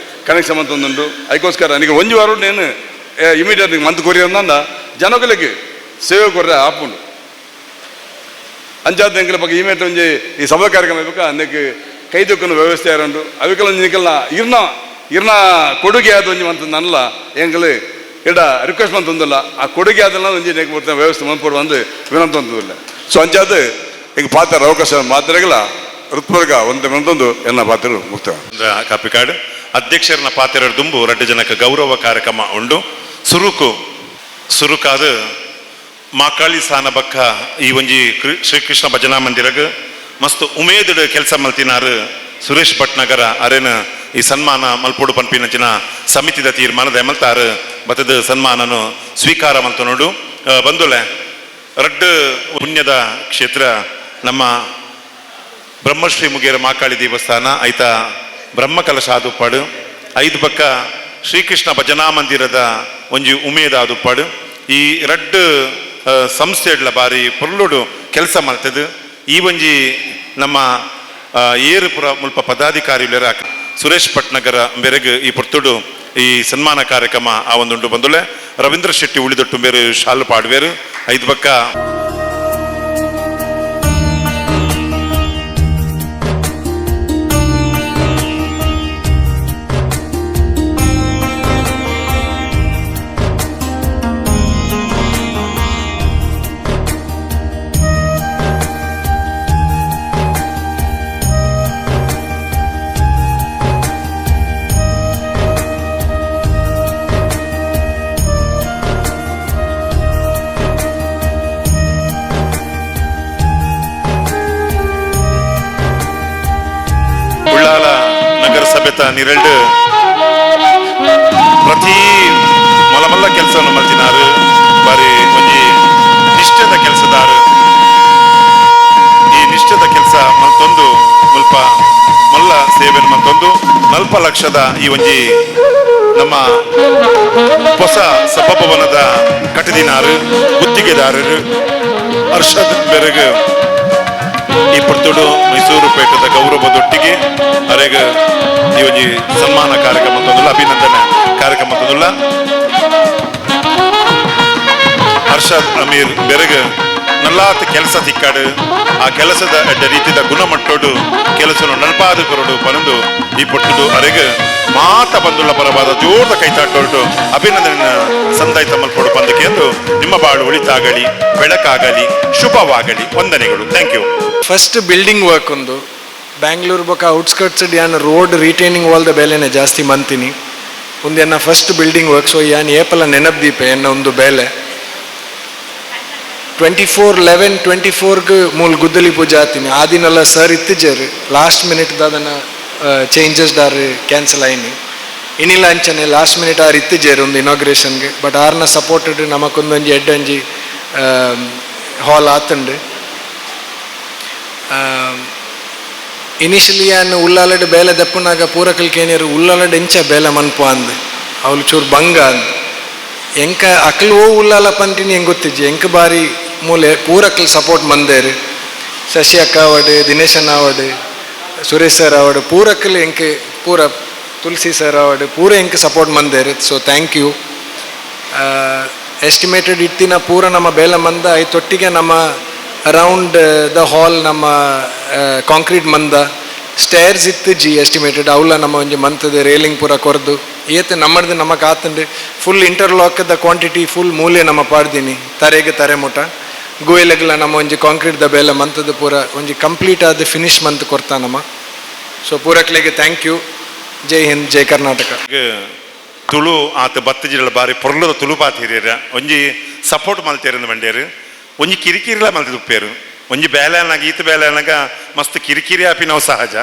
ಕನೆಕ್ಷನ್ ಅಂತ ಉಂಟು. ಅದಕ್ಕೋಸ್ಕರ ನನಗೆ ಒಂಜಿ ವಾರ ನೇನು ಇಮಿಡಿಯೇಟ್ ಮಂತ್ ಕೊರಿಯರ್ ಜನಕ್ಲೆಗ್ ಸೇವೆ ಕೊರ್ರೆ ಆಪುಂಡು. ಅಂಚಾದ ಎಂಕಲ ಬಗ್ಗೆ ಇಮೇಟ್ ಒಂಜಿ ಈ ಸಭಾ ಕಾರ್ಯಕ್ರಮ ಬೇಕಾ ಅನ್ನಕ್ಕೆ ಕೈ ದುಕ್ಕನ ವ್ಯವಸ್ಥೆ ಉಂಟು. ಅವಿಕಲ ನಿಕಲ್ನ ಇರ್ನ ಇರ್ನ ಕೊಡುಗೆ ಆದ ಒಂಜಿ ಮಂತ ನಲ್ಲ ಎಂಕಲು ಇಡ ರಿಕ್ವೆಸ್ಟ್ ಮಂತೊಂದಿಲ್ಲ ಆ ಕೊಡುಗೆ ಆದಲ್ಲ ಒಂಜಿ ನೆಕ್ ಬರ್ತ ವ್ಯವಸ್ಥೆ ಮನ್ಪೊಡು ಒಂದು ವಿನಂತಿ ಅಂತದಿಲ್ಲ. ಸೊ ಅಂಚಾದ ಈಗ ಪಾತ್ರ ಅವಕಾಶ ಮಾತ್ರೆಗಳ ಋತ್ವರ್ಗ ಒಂದು ಮಂತೊಂದು ಎನ್ನ ಪಾತ್ರ ಮುಕ್ತ. ಕಾಪಿಕಾಡ್ ಅಧ್ಯಕ್ಷರನ್ನ ಪಾತೆರ ದುಂಬು ರಡ್ಡು ಜನಕ್ಕೆ ಗೌರವ ಕಾರ್ಯಕ್ರಮ ಉಂಡು. ಸುರುಕು ಸುರುಕಾದ ಮಾಕಾಳಿ ಸಾನ ಬಕ್ಕ ಈ ಒಂಜಿ ಶ್ರೀಕೃಷ್ಣ ಭಜನಾ ಮಂದಿರಗ್ ಮಸ್ತ್ ಉಮೇದುಡು ಕೆಲಸ ಮಲ್ತಿನಾರು ಸುರೇಶ್ ಭಟ್ನಗರ ಅರೇನ ಈ ಸನ್ಮಾನ ಮಲ್ಪೊಡು ಪನ್ಪಿನಂಚಿನ ಸಮಿತಿದ ತೀರ್ಮಾನದ ಎಮಲ್ತಾರು ಬತ್ತದ ಸನ್ಮಾನನು ಸ್ವೀಕಾರ ಮಲ್ತ ನೋಡು. ಬಂದುಲೆ ರಡ್ಡು ಪುಣ್ಯದ ಕ್ಷೇತ್ರ ನಮ್ಮ ಬ್ರಹ್ಮಶ್ರೀ ಮುಗೇರ ಮಾಕಾಳಿ ದೇವಸ್ಥಾನ ಐತ ಬ್ರಹ್ಮಕಲಶ ಆದುಪ್ಪಾಡು, ಐದು ಪಕ್ಕ ಶ್ರೀಕೃಷ್ಣ ಭಜನಾ ಮಂದಿರದ ಒಂಜಿ ಉಮೇದ ಆದುಪ್ಪಾಡು. ಈ ರಡ್ಡು ಸಂಸ್ಥೆಡ್ಲ ಬಾರಿ ಪೊರ್ಲುಡು ಕೆಲಸ ಮಾಡ್ತದೆ. ಈ ಒಂಜಿ ನಮ್ಮ ಏರುಪುರ ಮುಲ್ಪ ಪದಾಧಿಕಾರಿಲರ ಸುರೇಶ್ ಭಟ್ನಗರ ಬೆರಗು ಈ ಪೊರ್ತುಡು ಈ ಸನ್ಮಾನ ಕಾರ್ಯಕ್ರಮ ಆ ಒಂದುಂಡು. ಬಂದುಲೆ ರವೀಂದ್ರ ಶೆಟ್ಟಿ ಉಳಿದೊಟ್ಟು ಬೇರು ಶಾಲು ಪಾಡುವೇರು. ಐದು ಪಕ್ಕ ಉಳ್ಳಾಲ ನಗರಸಭೆತ ನಿರಲ್ಡ್ ಪ್ರತಿ ಮಲಮಲ್ಲ ಕೆಲಸವನ್ನು ಮಲ್ತಿನಾರು, ಬಾರಿ ಒಂಜಿ ನಿಷ್ಠದ ಕೆಲಸದಾರು. ಈ ನಿಷ್ಠದ ಕೆಲಸ ಮಲ್ತೊಂದು ಮುಲ್ಪ ಮಲ್ಲ ಸೇವೆಯನ್ನು ಮಲ್ತೊಂದು 40 ಲಕ್ಷದ ಈ ಒಂಜಿ ನಮ್ಮ ಹೊಸ ಸಭಾಭವನದ ಕಟ್ಟದಿನಾರು ಗುತ್ತಿಗೆದಾರರು ಹರ್ಷದ್ ಬೆರಗು ಈ ಪೊರ್ತುಡು ಮೈಸೂರು ಪೇಟದ ಗೌರವದೊಟ್ಟಿಗೆ ಅರೆಗ ಈ ಒಂಜಿ ಸನ್ಮಾನ ಕಾರ್ಯಕ್ರಮ ತಂದುಲ್ಲ, ಅಭಿನಂದನೆ ಕಾರ್ಯಕ್ರಮ ತಂದುಲ್ಲ. ಹರ್ಷದ್ ಅಮೀರ್ ಬೆರಗ ನಲ್ಲಾತ್ ಕೆಲಸ ತಿಕ್ಕಾಡು, ಆ ಕೆಲಸದ ಅಡ್ಡ ರೀತಿದ ಗುಣಮಟ್ಟೋಡು ಕೆಲಸನು ನಲ್ಪಾದ ಕೊರಡು ಪನಂದು ಈ ಪೊಟ್ಟುಡು ಅರೆಗ ಮಾತ ಬಂದುಳ್ಳ ಪರವಾದ ಜೋರದ ಕೈತಾಟೋಡು ಅಭಿನಂದನೆ ಸಂದಾಯ್ತ ಮಲ್ಪೋಡು ಪಂದಕ್ಕೆ ಎಂದು ನಿಮ್ಮ ಬಾಳು ಒಳಿತಾಗಲಿ, ಬೆಳಕಾಗಲಿ, ಶುಭವಾಗಲಿ. ವಂದನೆಗಳು. Thank you. First building work ಒಂದು ಬ್ಯಾಂಗ್ಳೂರ್ ಬೊಕ ಔಟ್ಸ್ಕರ್ಟ್ಸ್ ಯಾನ್ road retaining wall the ಬೇಲೆನೆ ಜಾಸ್ತಿ ಮಂತೀನಿ. ಒಂದು ಎನ್ನ first building work. So ಯಾನ್ ಏಪಲ ನೆನಪು ಎನ್ನ ಒಂದು ಬೇಲೆ 24/11/24 ಮೂಲ ಗುದ್ದಲಿ ಪೂಜೆ ಆತೀನಿ. ಆ ದಿನಲ್ಲ ಸರ್ ಇತ್ತಿಜೇರು ಲಾಸ್ಟ್ ಮಿನಿಟ್ ದಾದನ changes ದಾರ್ ಕ್ಯಾನ್ಸಲ್ ಆಯ್ನಿ. ಇನಿಲ್ಲ ಅಂಚನೆ last minute R ಇತ್ತಿಜೇರು ಒಂದು ಇನಾಗ್ರೇಷನ್ಗೆ. ಬಟ್ ಆರ್ನ ಸಪೋರ್ಟೆಡ್ ನಮಕೊಂದೊಂಜಿ ಎಡ್ಡಂಜಿ ಹಾಲ್ ಆತಂಡು. ಇನಿಷಿಯಲಿ ಯಾನ್ ಉಲ್ಲಾಲಡ್ ಬೇಲೆ ದಪ್ಪುನಾಗ ಪೂರಕಲ್ ಕೇನಿಯರು ಉಲ್ಲಾಲಡ್ ಎಂಚ ಬೇಲೆ ಮನ್ಪು ಅಂದ್ ಅವಳು ಚೂರು ಬಂಗ ಅಂದ್. ಎಂಕ ಅಕ್ಲು ಓ ಉಲ್ಲಾಲ ಪಂಟಿನಿ ಹೆಂಗೆ ಗೊತ್ತಿಜ್ಜಿ. ಎಂಕ ಬಾರಿ ಮೂಲೆ ಪೂರಕಲ್ ಸಪೋರ್ಟ್ ಮಂದೇರು. ಶಶಿ ಅಕ್ಕ ಆವಡ್, ದಿನೇಶನ್ ಆವಡ್, ಸುರೇಶ್ ಸರ್ ಆವಡ್, ಪೂರಕಲ್ ಎಂಕ್ ಪೂರ ತುಳಸಿ ಸರ್ ಆವಡ್ ಪೂರ ಎಂಕ್ support ಮಂದೇರು. So thank you. Estimated ಇತ್ತಿನ ಪೂರ ನಮ್ಮ ಬೇಲೆ ಮಂದ ಐತೊಟ್ಟಿಗೆ ನಮ್ಮ around the hall ನಮ್ಮ ಕಾಂಕ್ರೀಟ್ ಮಂದ ಸ್ಟೇರ್ಸ್ ಇತ್ತು ಜಿ ಎಸ್ಟಿಮೇಟೆಡ್ ಅವಲ ನಮ್ಮ ಒಂಜಿ ಮಂತದ ರೇಲಿಂಗ್ ಪೂರ ಕೊರ್ದು ಏತ್ ನಮ್ಮದು ನಮ್ಮ ಕಾತಂಡು full interlock the quantity full ಮೂಲೆ ನಮ್ಮ ಪಾಡ್ದೀನಿ ತರೆಗೆ ತರೆ ಮುಟ ಗುವೆಲಗ್ಲ ನಮ್ಮ ಒಂಜಿ ಕಾಂಕ್ರೀಟ್ the ಬೇಲೆ ಮಂತದ ಪೂರ ಒಂಜಿ ಕಂಪ್ಲೀಟ್ ಆದ ಫಿನಿಶ್ ಮಂತ್ ಕೊರ್ತಾ ನಮ್ಮ. ಸೊ ಪೂರಕ್ಲೆಗೆ thank you. Jai Hind, Jai Karnataka. Tulu ಆತ ಬತ್ತಜಿಗಳ ಬಾರಿ ಪೊರ್ಲದ ತುಳು ಪಾತಿರಿಯರ ಒಂಜಿ ಸಪೋರ್ಟ್ ಮಲ್ತೇರಂದು ಬಂಡೇರು. ಒಂಜಿ ಕಿರಿಕಿರಿಲ ಮಲ್ತಿದ್ ಉಪ್ಪೇರು. ಒಂಜಿ ಬೇಲೆ ಅನ್ನಾಗ ಈತ ಬೇಲೆ ಅನ್ನಾಗ ಮಸ್ತ್ ಕಿರಿಕಿರಿ ಆಪಿ ನಾವು ಸಹಜ.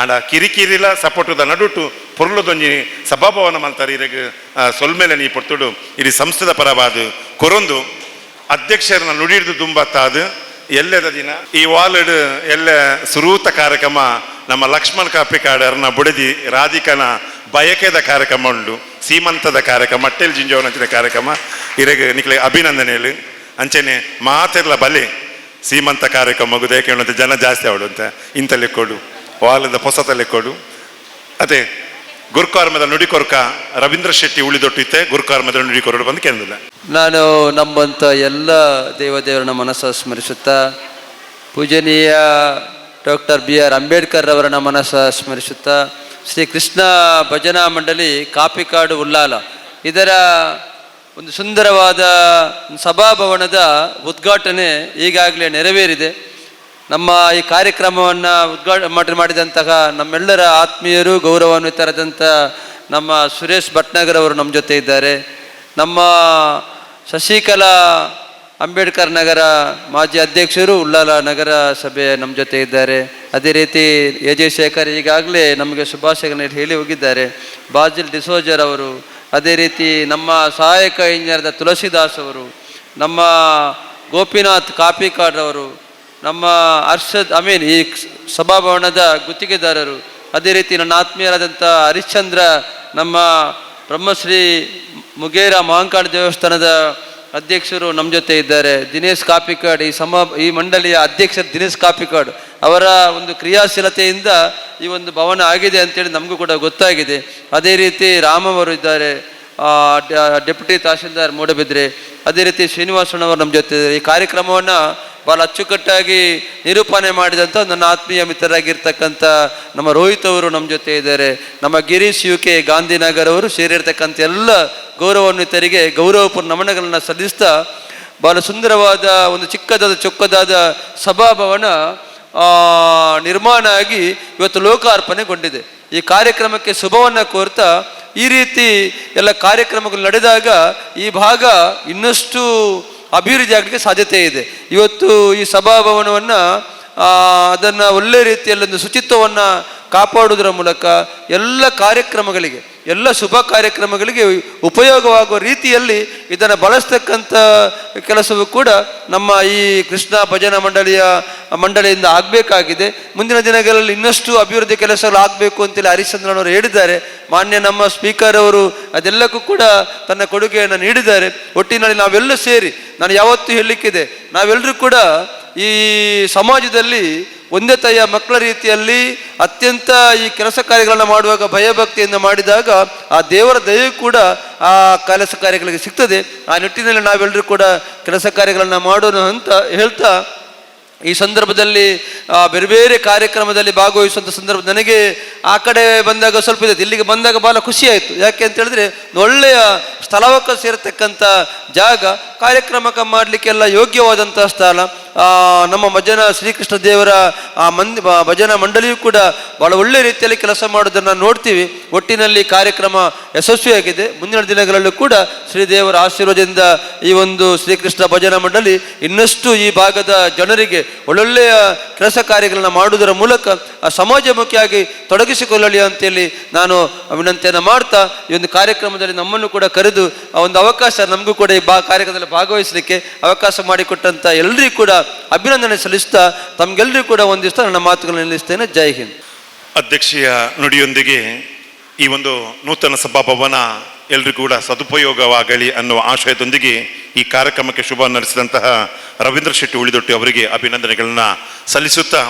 ಆಂಡ ಕಿರಿಕಿರಿಲ ಸಪೋರ್ಟುದ ನಡುಟು ಪೊರ್ಲದೊಂಜಿ ಸಭಾಭವನ ಮಲ್ತಾರೆ. ಇರಗ್ ಸೊಲ್ಮೇಲೆ ನೀ ಪೊರ್ತುಡು ಇಡೀ ಸಂಸ್ಥೆದ ಪರವಾದ ಕೊರೊಂದು ಅಧ್ಯಕ್ಷರನ್ನ ನುಡಿಡ್ದು ದುಂಬತ್ತಾದ ಎಲ್ಲೆದ ದಿನ ಈ ವಾಲಡ್ ಎಲ್ಲ ಸುರೂತ ಕಾರ್ಯಕ್ರಮ ನಮ್ಮ ಲಕ್ಷ್ಮಣ್ ಕಾಪಿಕಾಡರ್ನ ಬುಡದಿ ರಾಧಿಕನ ಬಯಕೆದ ಕಾರ್ಯಕ್ರಮ ಉಂಡು, ಸೀಮಂತದ ಕಾರ್ಯಕ್ರಮ, ಅಟ್ಟೆಲ್ ಜಿಂಜವನಂಚಿನ ಕಾರ್ಯಕ್ರಮ. ಇರಗ್ ನಿಕ್ಲೆ ಅಭಿನಂದನೆಯಲ್ಲಿ ಅಂಚನೆ ಮಾತೆರ್ಲ ಬಲೆ ಸೀಮಂತ ಕಾರ್ಯಕ್ರಮ ಏಕೆ ಜನ ಜಾಸ್ತಿ ಅವಳು ಅಂತ ಇಂತ ಲೆಕ್ಕೋಡು ವಾಲದ ಪೊಸತ ಲೆಕ್ಕೋಡು. ಅದೇ ಗುರ್ಕಾರ್ಮದ ನುಡಿಕೊರ್ಕ ರವೀಂದ್ರ ಶೆಟ್ಟಿ ಉಳಿದೊಟ್ಟಿತ್ತೆ ಗುರುಕಾರ್ಮದ ನುಡಿಕೊರಡು ಬಂದು ಕೇಂದ್ರ. ನಾನು ನಂಬಂಥ ಎಲ್ಲ ದೇವದೇವರನ್ನ ಮನಸ್ಸ ಸ್ಮರಿಸುತ್ತಾ, ಪೂಜನೀಯ doctor B R Ambedkar ಅವರನ್ನ ಮನಸ್ಸ ಸ್ಮರಿಸುತ್ತಾ, ಶ್ರೀ ಕೃಷ್ಣ ಭಜನಾ ಮಂಡಳಿ ಕಾಪಿಕಾಡು ಉಲ್ಲಾಲ ಇದರ ಒಂದು ಸುಂದರವಾದ ಸಭಾಭವನದ ಉದ್ಘಾಟನೆ ಈಗಾಗಲೇ ನೆರವೇರಿದೆ. ನಮ್ಮ ಈ ಕಾರ್ಯಕ್ರಮವನ್ನು ಉದ್ಘಾಟನೆ ಮಾಡಿದಂತಹ ನಮ್ಮೆಲ್ಲರ ಆತ್ಮೀಯರು, ಗೌರವಾನ್ವಿತರಾದಂಥ ನಮ್ಮ ಸುರೇಶ್ ಭಟ್ನಾಗರ್ ಅವರು ನಮ್ಮ ಜೊತೆ ಇದ್ದಾರೆ. ನಮ್ಮ ಶಶಿಕಲಾ ಅಂಬೇಡ್ಕರ್ ನಗರ ಮಾಜಿ ಅಧ್ಯಕ್ಷರು, ಉಳ್ಳಾಲ ನಗರ ಸಭೆ ನಮ್ಮ ಜೊತೆ ಇದ್ದಾರೆ. ಅದೇ ರೀತಿ ಎ ಜೆ ಶೇಖರ್ ಈಗಾಗಲೇ ನಮಗೆ ಶುಭಾಶಯಗಳನ್ನು ಹೇಳಿ ಹೋಗಿದ್ದಾರೆ. ಬಾಜಿಲ್ ಡಿಸೋಜರ್ ಅವರು, ಅದೇ ರೀತಿ ನಮ್ಮ ಸಹಾಯಕ ಇಂಜಿನಿಯರ್ದ ತುಳಸಿದಾಸ್ ಅವರು, ನಮ್ಮ ಗೋಪಿನಾಥ್ ಕಾಪಿಕಾಡ್ ಅವರು, ನಮ್ಮ ಅರ್ಷದ್ ಅಮೀನ್ ಈ ಸಭಾಭವನದ ಗುತ್ತಿಗೆದಾರರು, ಅದೇ ರೀತಿ ನನ್ನ ಆತ್ಮೀಯರಾದಂಥ ಹರಿಶ್ಚಂದ್ರ, ನಮ್ಮ ಬ್ರಹ್ಮಶ್ರೀ ಮುಗೇರ ಮಹಾಂಕಾಳ ದೇವಸ್ಥಾನದ ಅಧ್ಯಕ್ಷರು ನಮ್ಮ ಜೊತೆ ಇದ್ದಾರೆ. ದಿನೇಶ್ ಕಾಪಿಕಾಡ್, ಈ ಮಂಡಳಿಯ ಅಧ್ಯಕ್ಷರು ದಿನೇಶ್ ಕಾಪಿಕಾಡ್ ಅವರ ಒಂದು ಕ್ರಿಯಾಶೀಲತೆಯಿಂದ ಈ ಒಂದು ಭವನ ಆಗಿದೆ ಅಂತೇಳಿ ನಮಗೂ ಕೂಡ ಗೊತ್ತಾಗಿದೆ. ಅದೇ ರೀತಿ ರಾಮ್ ಅವರು ಇದ್ದಾರೆ, ಡೆಪ್ಯೂಟಿ ತಹಶೀಲ್ದಾರ್ ಮೂಡಬಿದ್ರೆ. ಅದೇ ರೀತಿ ಶ್ರೀನಿವಾಸಣ್ಣವರು ನಮ್ಮ ಜೊತೆ ಇದ್ದಾರೆ. ಈ ಕಾರ್ಯಕ್ರಮವನ್ನು ಭಾಳ ಅಚ್ಚುಕಟ್ಟಾಗಿ ನಿರೂಪಣೆ ಮಾಡಿದಂಥ ನನ್ನ ಆತ್ಮೀಯ ಮಿತ್ರರಾಗಿರ್ತಕ್ಕಂಥ ನಮ್ಮ ರೋಹಿತ್ ಅವರು ನಮ್ಮ ಜೊತೆ ಇದ್ದಾರೆ. ನಮ್ಮ ಗಿರೀಶ್ ಯು ಕೆ ಗಾಂಧಿನಗರ್ ಅವರು ಸೇರಿರ್ತಕ್ಕಂಥ ಎಲ್ಲ ಗೌರವಾನ್ವಿತರಿಗೆ ಗೌರವಪೂರ್ಣ ನಮನಗಳನ್ನು ಸಲ್ಲಿಸ್ತಾ, ಭಾಳ ಸುಂದರವಾದ ಒಂದು ಚಿಕ್ಕದಾದ ಚೊಕ್ಕದಾದ ಸಭಾಭವನ ನಿರ್ಮಾಣ ಆಗಿ ಇವತ್ತು ಲೋಕಾರ್ಪಣೆಗೊಂಡಿದೆ. ಈ ಕಾರ್ಯಕ್ರಮಕ್ಕೆ ಶುಭವನ್ನು ಕೋರ್ತಾ, ಈ ರೀತಿ ಎಲ್ಲ ಕಾರ್ಯಕ್ರಮಗಳು ನಡೆದಾಗ ಈ ಭಾಗ ಇನ್ನಷ್ಟು ಅಭಿವೃದ್ಧಿ ಆಗಲಿಕ್ಕೆ ಸಾಧ್ಯತೆ ಇದೆ. ಇವತ್ತು ಈ ಸಭಾಭವನವನ್ನು ಅದನ್ನು ಒಳ್ಳೆ ರೀತಿಯಲ್ಲಿ ಒಂದು ಶುಚಿತ್ವವನ್ನು ಕಾಪಾಡುವುದರ ಮೂಲಕ ಎಲ್ಲ ಕಾರ್ಯಕ್ರಮಗಳಿಗೆ, ಎಲ್ಲ ಶುಭ ಕಾರ್ಯಕ್ರಮಗಳಿಗೆ ಉಪಯೋಗವಾಗುವ ರೀತಿಯಲ್ಲಿ ಇದನ್ನು ಬಳಸ್ತಕ್ಕಂಥ ಕೆಲಸವೂ ಕೂಡ ನಮ್ಮ ಈ ಕೃಷ್ಣ ಭಜನಾ ಮಂಡಳಿಯಿಂದ ಆಗಬೇಕಾಗಿದೆ. ಮುಂದಿನ ದಿನಗಳಲ್ಲಿ ಇನ್ನಷ್ಟು ಅಭಿವೃದ್ಧಿ ಕೆಲಸಗಳು ಆಗಬೇಕು ಅಂತೇಳಿ ಹರಿಶ್ಚಂದ್ರನವರು ಹೇಳಿದ್ದಾರೆ. ಮಾನ್ಯ ನಮ್ಮ ಸ್ಪೀಕರ್ ಅವರು ಅದೆಲ್ಲಕ್ಕೂ ಕೂಡ ತನ್ನ ಕೊಡುಗೆಯನ್ನು ನೀಡಿದ್ದಾರೆ. ಒಟ್ಟಿನಲ್ಲಿ ನಾವೆಲ್ಲ ಸೇರಿ, ನಾನು ಯಾವತ್ತೂ ಹೇಳಲಿಕ್ಕಿದೆ, ನಾವೆಲ್ಲರೂ ಕೂಡ ಈ ಸಮಾಜದಲ್ಲಿ ಒಂದೇ ತಾಯಿಯ ಮಕ್ಕಳ ರೀತಿಯಲ್ಲಿ ಅತ್ಯಂತ ಈ ಕೆಲಸ ಕಾರ್ಯಗಳನ್ನು ಮಾಡುವಾಗ ಭಯಭಕ್ತಿಯಿಂದ ಮಾಡಿದಾಗ ಆ ದೇವರ ದಯೆ ಕೂಡ ಆ ಕೆಲಸ ಕಾರ್ಯಗಳಿಗೆ ಸಿಗ್ತದೆ. ಆ ನಿಟ್ಟಿನಲ್ಲಿ ನಾವೆಲ್ಲರೂ ಕೂಡ ಕೆಲಸ ಕಾರ್ಯಗಳನ್ನು ಮಾಡೋಣ ಅಂತ ಹೇಳ್ತಾ, ಈ ಸಂದರ್ಭದಲ್ಲಿ ಬೇರೆ ಬೇರೆ ಕಾರ್ಯಕ್ರಮದಲ್ಲಿ ಭಾಗವಹಿಸುವಂಥ ಸಂದರ್ಭ ನನಗೆ ಆ ಕಡೆ ಬಂದಾಗ ಸ್ವಲ್ಪ ಇದೆ, ಇಲ್ಲಿಗೆ ಬಂದಾಗ ಭಾಳ ಖುಷಿ ಆಯಿತು. ಯಾಕೆ ಅಂತ ಹೇಳಿದ್ರೆ, ಒಳ್ಳೆಯ ಸ್ಥಳವಕ್ಕೆ ಸೇರತಕ್ಕಂಥ ಜಾಗ, ಕಾರ್ಯಕ್ರಮಕ್ಕೆ ಮಾಡಲಿಕ್ಕೆಲ್ಲ ಯೋಗ್ಯವಾದಂಥ ಸ್ಥಳ. ನಮ್ಮ ಭಜನಾ ಶ್ರೀಕೃಷ್ಣ ದೇವರ ಆ ಭಜನಾ ಮಂಡಳಿಯು ಕೂಡ ಭಾಳ ಒಳ್ಳೆ ರೀತಿಯಲ್ಲಿ ಕೆಲಸ ಮಾಡೋದನ್ನು ನೋಡ್ತೀವಿ. ಒಟ್ಟಿನಲ್ಲಿ ಕಾರ್ಯಕ್ರಮ ಯಶಸ್ವಿಯಾಗಿದೆ. ಮುಂದಿನ ದಿನಗಳಲ್ಲೂ ಕೂಡ ಶ್ರೀದೇವರ ಆಶೀರ್ವಾದದಿಂದ ಈ ಒಂದು ಶ್ರೀಕೃಷ್ಣ ಭಜನಾ ಮಂಡಳಿ ಇನ್ನಷ್ಟು ಈ ಭಾಗದ ಜನರಿಗೆ ಒಳ್ಳೊಳ್ಳೆಯ ಕೆಲಸ ಕಾರ್ಯಗಳನ್ನು ಮಾಡುವುದರ ಮೂಲಕ ಆ ಸಮಾಜಮುಖಿಯಾಗಿ ತೊಡಗಿಸಿಕೊಳ್ಳಲಿ ಅಂತೇಳಿ ನಾನು ವಿನಂತಿಯನ್ನು ಮಾಡ್ತಾ, ಈ ಒಂದು ಕಾರ್ಯಕ್ರಮದಲ್ಲಿ ನಮ್ಮನ್ನು ಕೂಡ ಕರೆದು ಆ ಒಂದು ಅವಕಾಶ ನಮಗೂ ಕೂಡ ಈ ಕಾರ್ಯಕ್ರಮದಲ್ಲಿ ಭಾಗವಹಿಸಲಿಕ್ಕೆ ಅವಕಾಶ ಮಾಡಿಕೊಟ್ಟಂಥ ಎಲ್ಲರಿಗೂ ಕೂಡ ಅಭಿನಂದನೆ ಸಲ್ಲಿಸ್ತಾ, ತಮಗೆಲ್ಲರಿಗೂ ಕೂಡ ವಂದಿಸ್ತಾ ನನ್ನ ಮಾತುಗಳನ್ನು ನಿಲ್ಲಿಸ್ತೇನೆ. ಜೈ ಹಿಂದ್. ಅಧ್ಯಕ್ಷೆಯ ನುಡಿಯೊಂದಿಗೆ ಈ ಒಂದು ನೂತನ ಸಭಾಭವನ ಎಲ್ರಿಗೂ ಕೂಡ ಸದುಪಯೋಗವಾಗಲಿ ಅನ್ನುವ ಆಶಯದೊಂದಿಗೆ ಈ ಕಾರ್ಯಕ್ರಮಕ್ಕೆ ಶುಭ ನಡೆಸಿದಂತಹ ರವೀಂದ್ರ ಶೆಟ್ಟಿ ಉಳಿದೊಟ್ಟಿ ಅವರಿಗೆ ಅಭಿನಂದನೆಗಳನ್ನ ಸಲ್ಲಿಸುತ್ತಾ,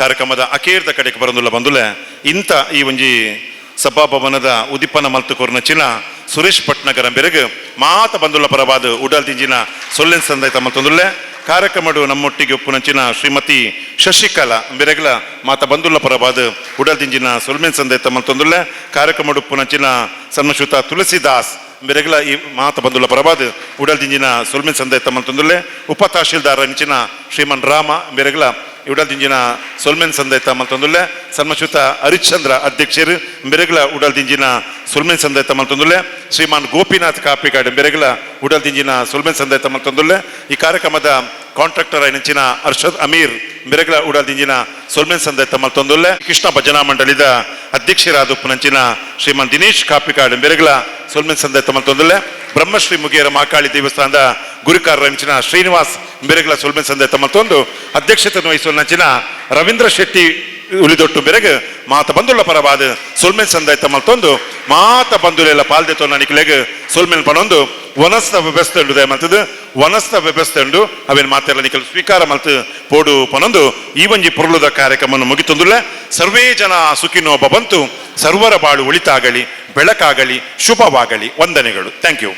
ಕಾರ್ಯಕ್ರಮದ ಅಕೇರ್ದ ಕಡೆಗೆ ಬರಂದುಲ್ಲ ಬಂದುಲೆ ಇಂಥ ಈ ಒಂಜಿ ಸಭಾಭವನದ ಉದಿಪನ ಮಲ್ತು ಕೊರ್ನಚಿನ ಸುರೇಶ್ ಭಟ್ನಗರ ಬೆರಗು ಮಾತ ಬಂದುಲ್ಲ ಪರವಾದ ಉಡಲ್ ದಿಂಜಿನ ಸೊಲ್ಲೆನ್ ಸಂದೈತ ಮತ್ತೊಂದುಲ್ಲೆ. ಕಾರ್ಯಕ್ರಮಡು ನಮ್ಮೊಟ್ಟಿಗೆ ಒಪ್ಪುನಂಚಿನ ಶ್ರೀಮತಿ ಶಶಿಕಲಾ ಬೆರಗಲ ಮಾತ ಬಂದುಲ್ಲ ಪರವಾದ ಉಡಲ್ ದಿಂಜಿನ ಸೊಲ್ಮೆನ್ ಸಂದೈತ ಮತ್ತೊಂದುಲ್ಲೆ. ಕಾರ್ಯಕ್ರಮಡು ಉಪ್ಪುನಂಚಿನ ಸನ್ಮಶ್ರುತ ತುಳಸಿದಾಸ್ ಬೆರಗಲ ಈ ಮಾತ ಬಂದುಲ್ಲ ಪರವಾದ ಉಡಲ್ ದಿಂಜಿನ ಸೊಲ್ಮೆನ್ ಸಂದೈತ ಮತ್ತೊಂದುಲ್ಲೆ. ಉಪ ತಹಶೀಲ್ದಾರ್ ಅಂಚಿನ ಶ್ರೀಮನ್ ರಾಮ ಬೆರಗಲ ಉಡಲ್ ದಿಂಜಿನ ಸೊಲ್ಮೆನ್ ಸಂದೈತ ಮಲ್ತೊಂದುಲ್ಲೆ. ಸನ್ಮಶ್ರುತ ಹರಿಶ್ಚಂದ್ರ ಅಧ್ಯಕ್ಷರು ಬೆರಗಲ ಉಡಲ್ ದಿಂಜಿನ ಸೊಲ್ಮೆನ್ ಸಂದೈತ ಮಲ್ತೊಂದುಲ್ಲೆ. ಶ್ರೀಮಾನ್ ಗೋಪಿನಾಥ್ ಕಾಪಿಕಾಡ್ ಬೆರಗಲ ಉಡಲ್ ದಿಂಜಿನ ಸೊಲ್ಮೆನ್ ಸಂದೈತ ಮಲ್ತೊಂದುಲ್ಲೆ. ಈ ಕಾರ್ಯಕ್ರಮದ ಕಾಂಟ್ರಾಕ್ಟರ್ ನೆಂಚಿನ ಅರ್ಷದ್ ಅಮೀರ್ ಬೆರಗಲ ಉಡಲ್ ದಿಂಜಿನ ಸೊಲ್ಮೆನ್ ಸಂದೈತ ಮಲ್ತೊಂದುಲ್ಲೆ. ಕೃಷ್ಣ ಭಜನಾ ಮಂಡಳಿದ ಅಧ್ಯಕ್ಷರಾದ ಉಪ್ಪುನಂಚಿನ ಶ್ರೀಮಾನ್ ದಿನೇಶ್ ಕಾಪಿಕಾಡ್ ಬೆರಗಲ ಸೊಲ್ಮೆನ್ ಸಂದೈತ ಮಲ್ತೊಂದುಲ್ಲೆ. ಬ್ರಹ್ಮಶ್ರೀ ಮುಗೇರ ಮಹಾಕಾಳಿ ದೇವಸ್ಥಾನದ ಗುರುಕಾರ ನಂಚಿನ ಶ್ರೀನಿವಾಸ್ ಬೆರಗಲ ಸೊಲ್ಮೆನ್ ಸಂದೈತ ಮಲ್ತೊಂದು, ಅಧ್ಯಕ್ಷತೆಯನ್ನು ವಹಿಸುವ ನಂಚಿನ ರವೀಂದ್ರ ಶೆಟ್ಟಿ ಉಳಿದೊಟ್ಟು ಬೆರಗ ಮಾತ ಬಂದುಳ್ಳ ಪರವಾದ ಸೊಲ್ಮೆನ್ ಸಂದೈತ ಮಲ್ತೊಂದು, ಮಾತ ಬಂದುಲೆಲ್ಲ ಪಾಲ್ದೆ ನಿಕ್ಲೆಗ್ ಸೊಲ್ಮೆನ್ ಪನೊಂದು. ವನಸ್ತ ವ್ಯವಸ್ಥೆ ಉಂಡು ಮಲ್ತದು ವನಸ್ತ ವ್ಯವಸ್ಥೆ ಉಂಡು, ಅವೇನು ಮಾತೆಲ್ಲ ನಿಕಲ್ ಸ್ವೀಕಾರ ಮಲ್ತು ಪೋಡು ಪನೊಂದು ಈ ಒಂಜಿ ಪೊರುಳುದ ಕಾರ್ಯಕ್ರಮವನ್ನು ಮುಗಿತೊಂದುಲ್ಲ. ಸರ್ವೇ ಜನ ಸುಖಿನೋ ಬಂತು, ಸರ್ವರ ಬಾಳು ಒಳಿತಾಗಲಿ, ಬೆಳಕಾಗಲಿ, ಶುಭವಾಗಲಿ. ವಂದನೆಗಳು. Thank you.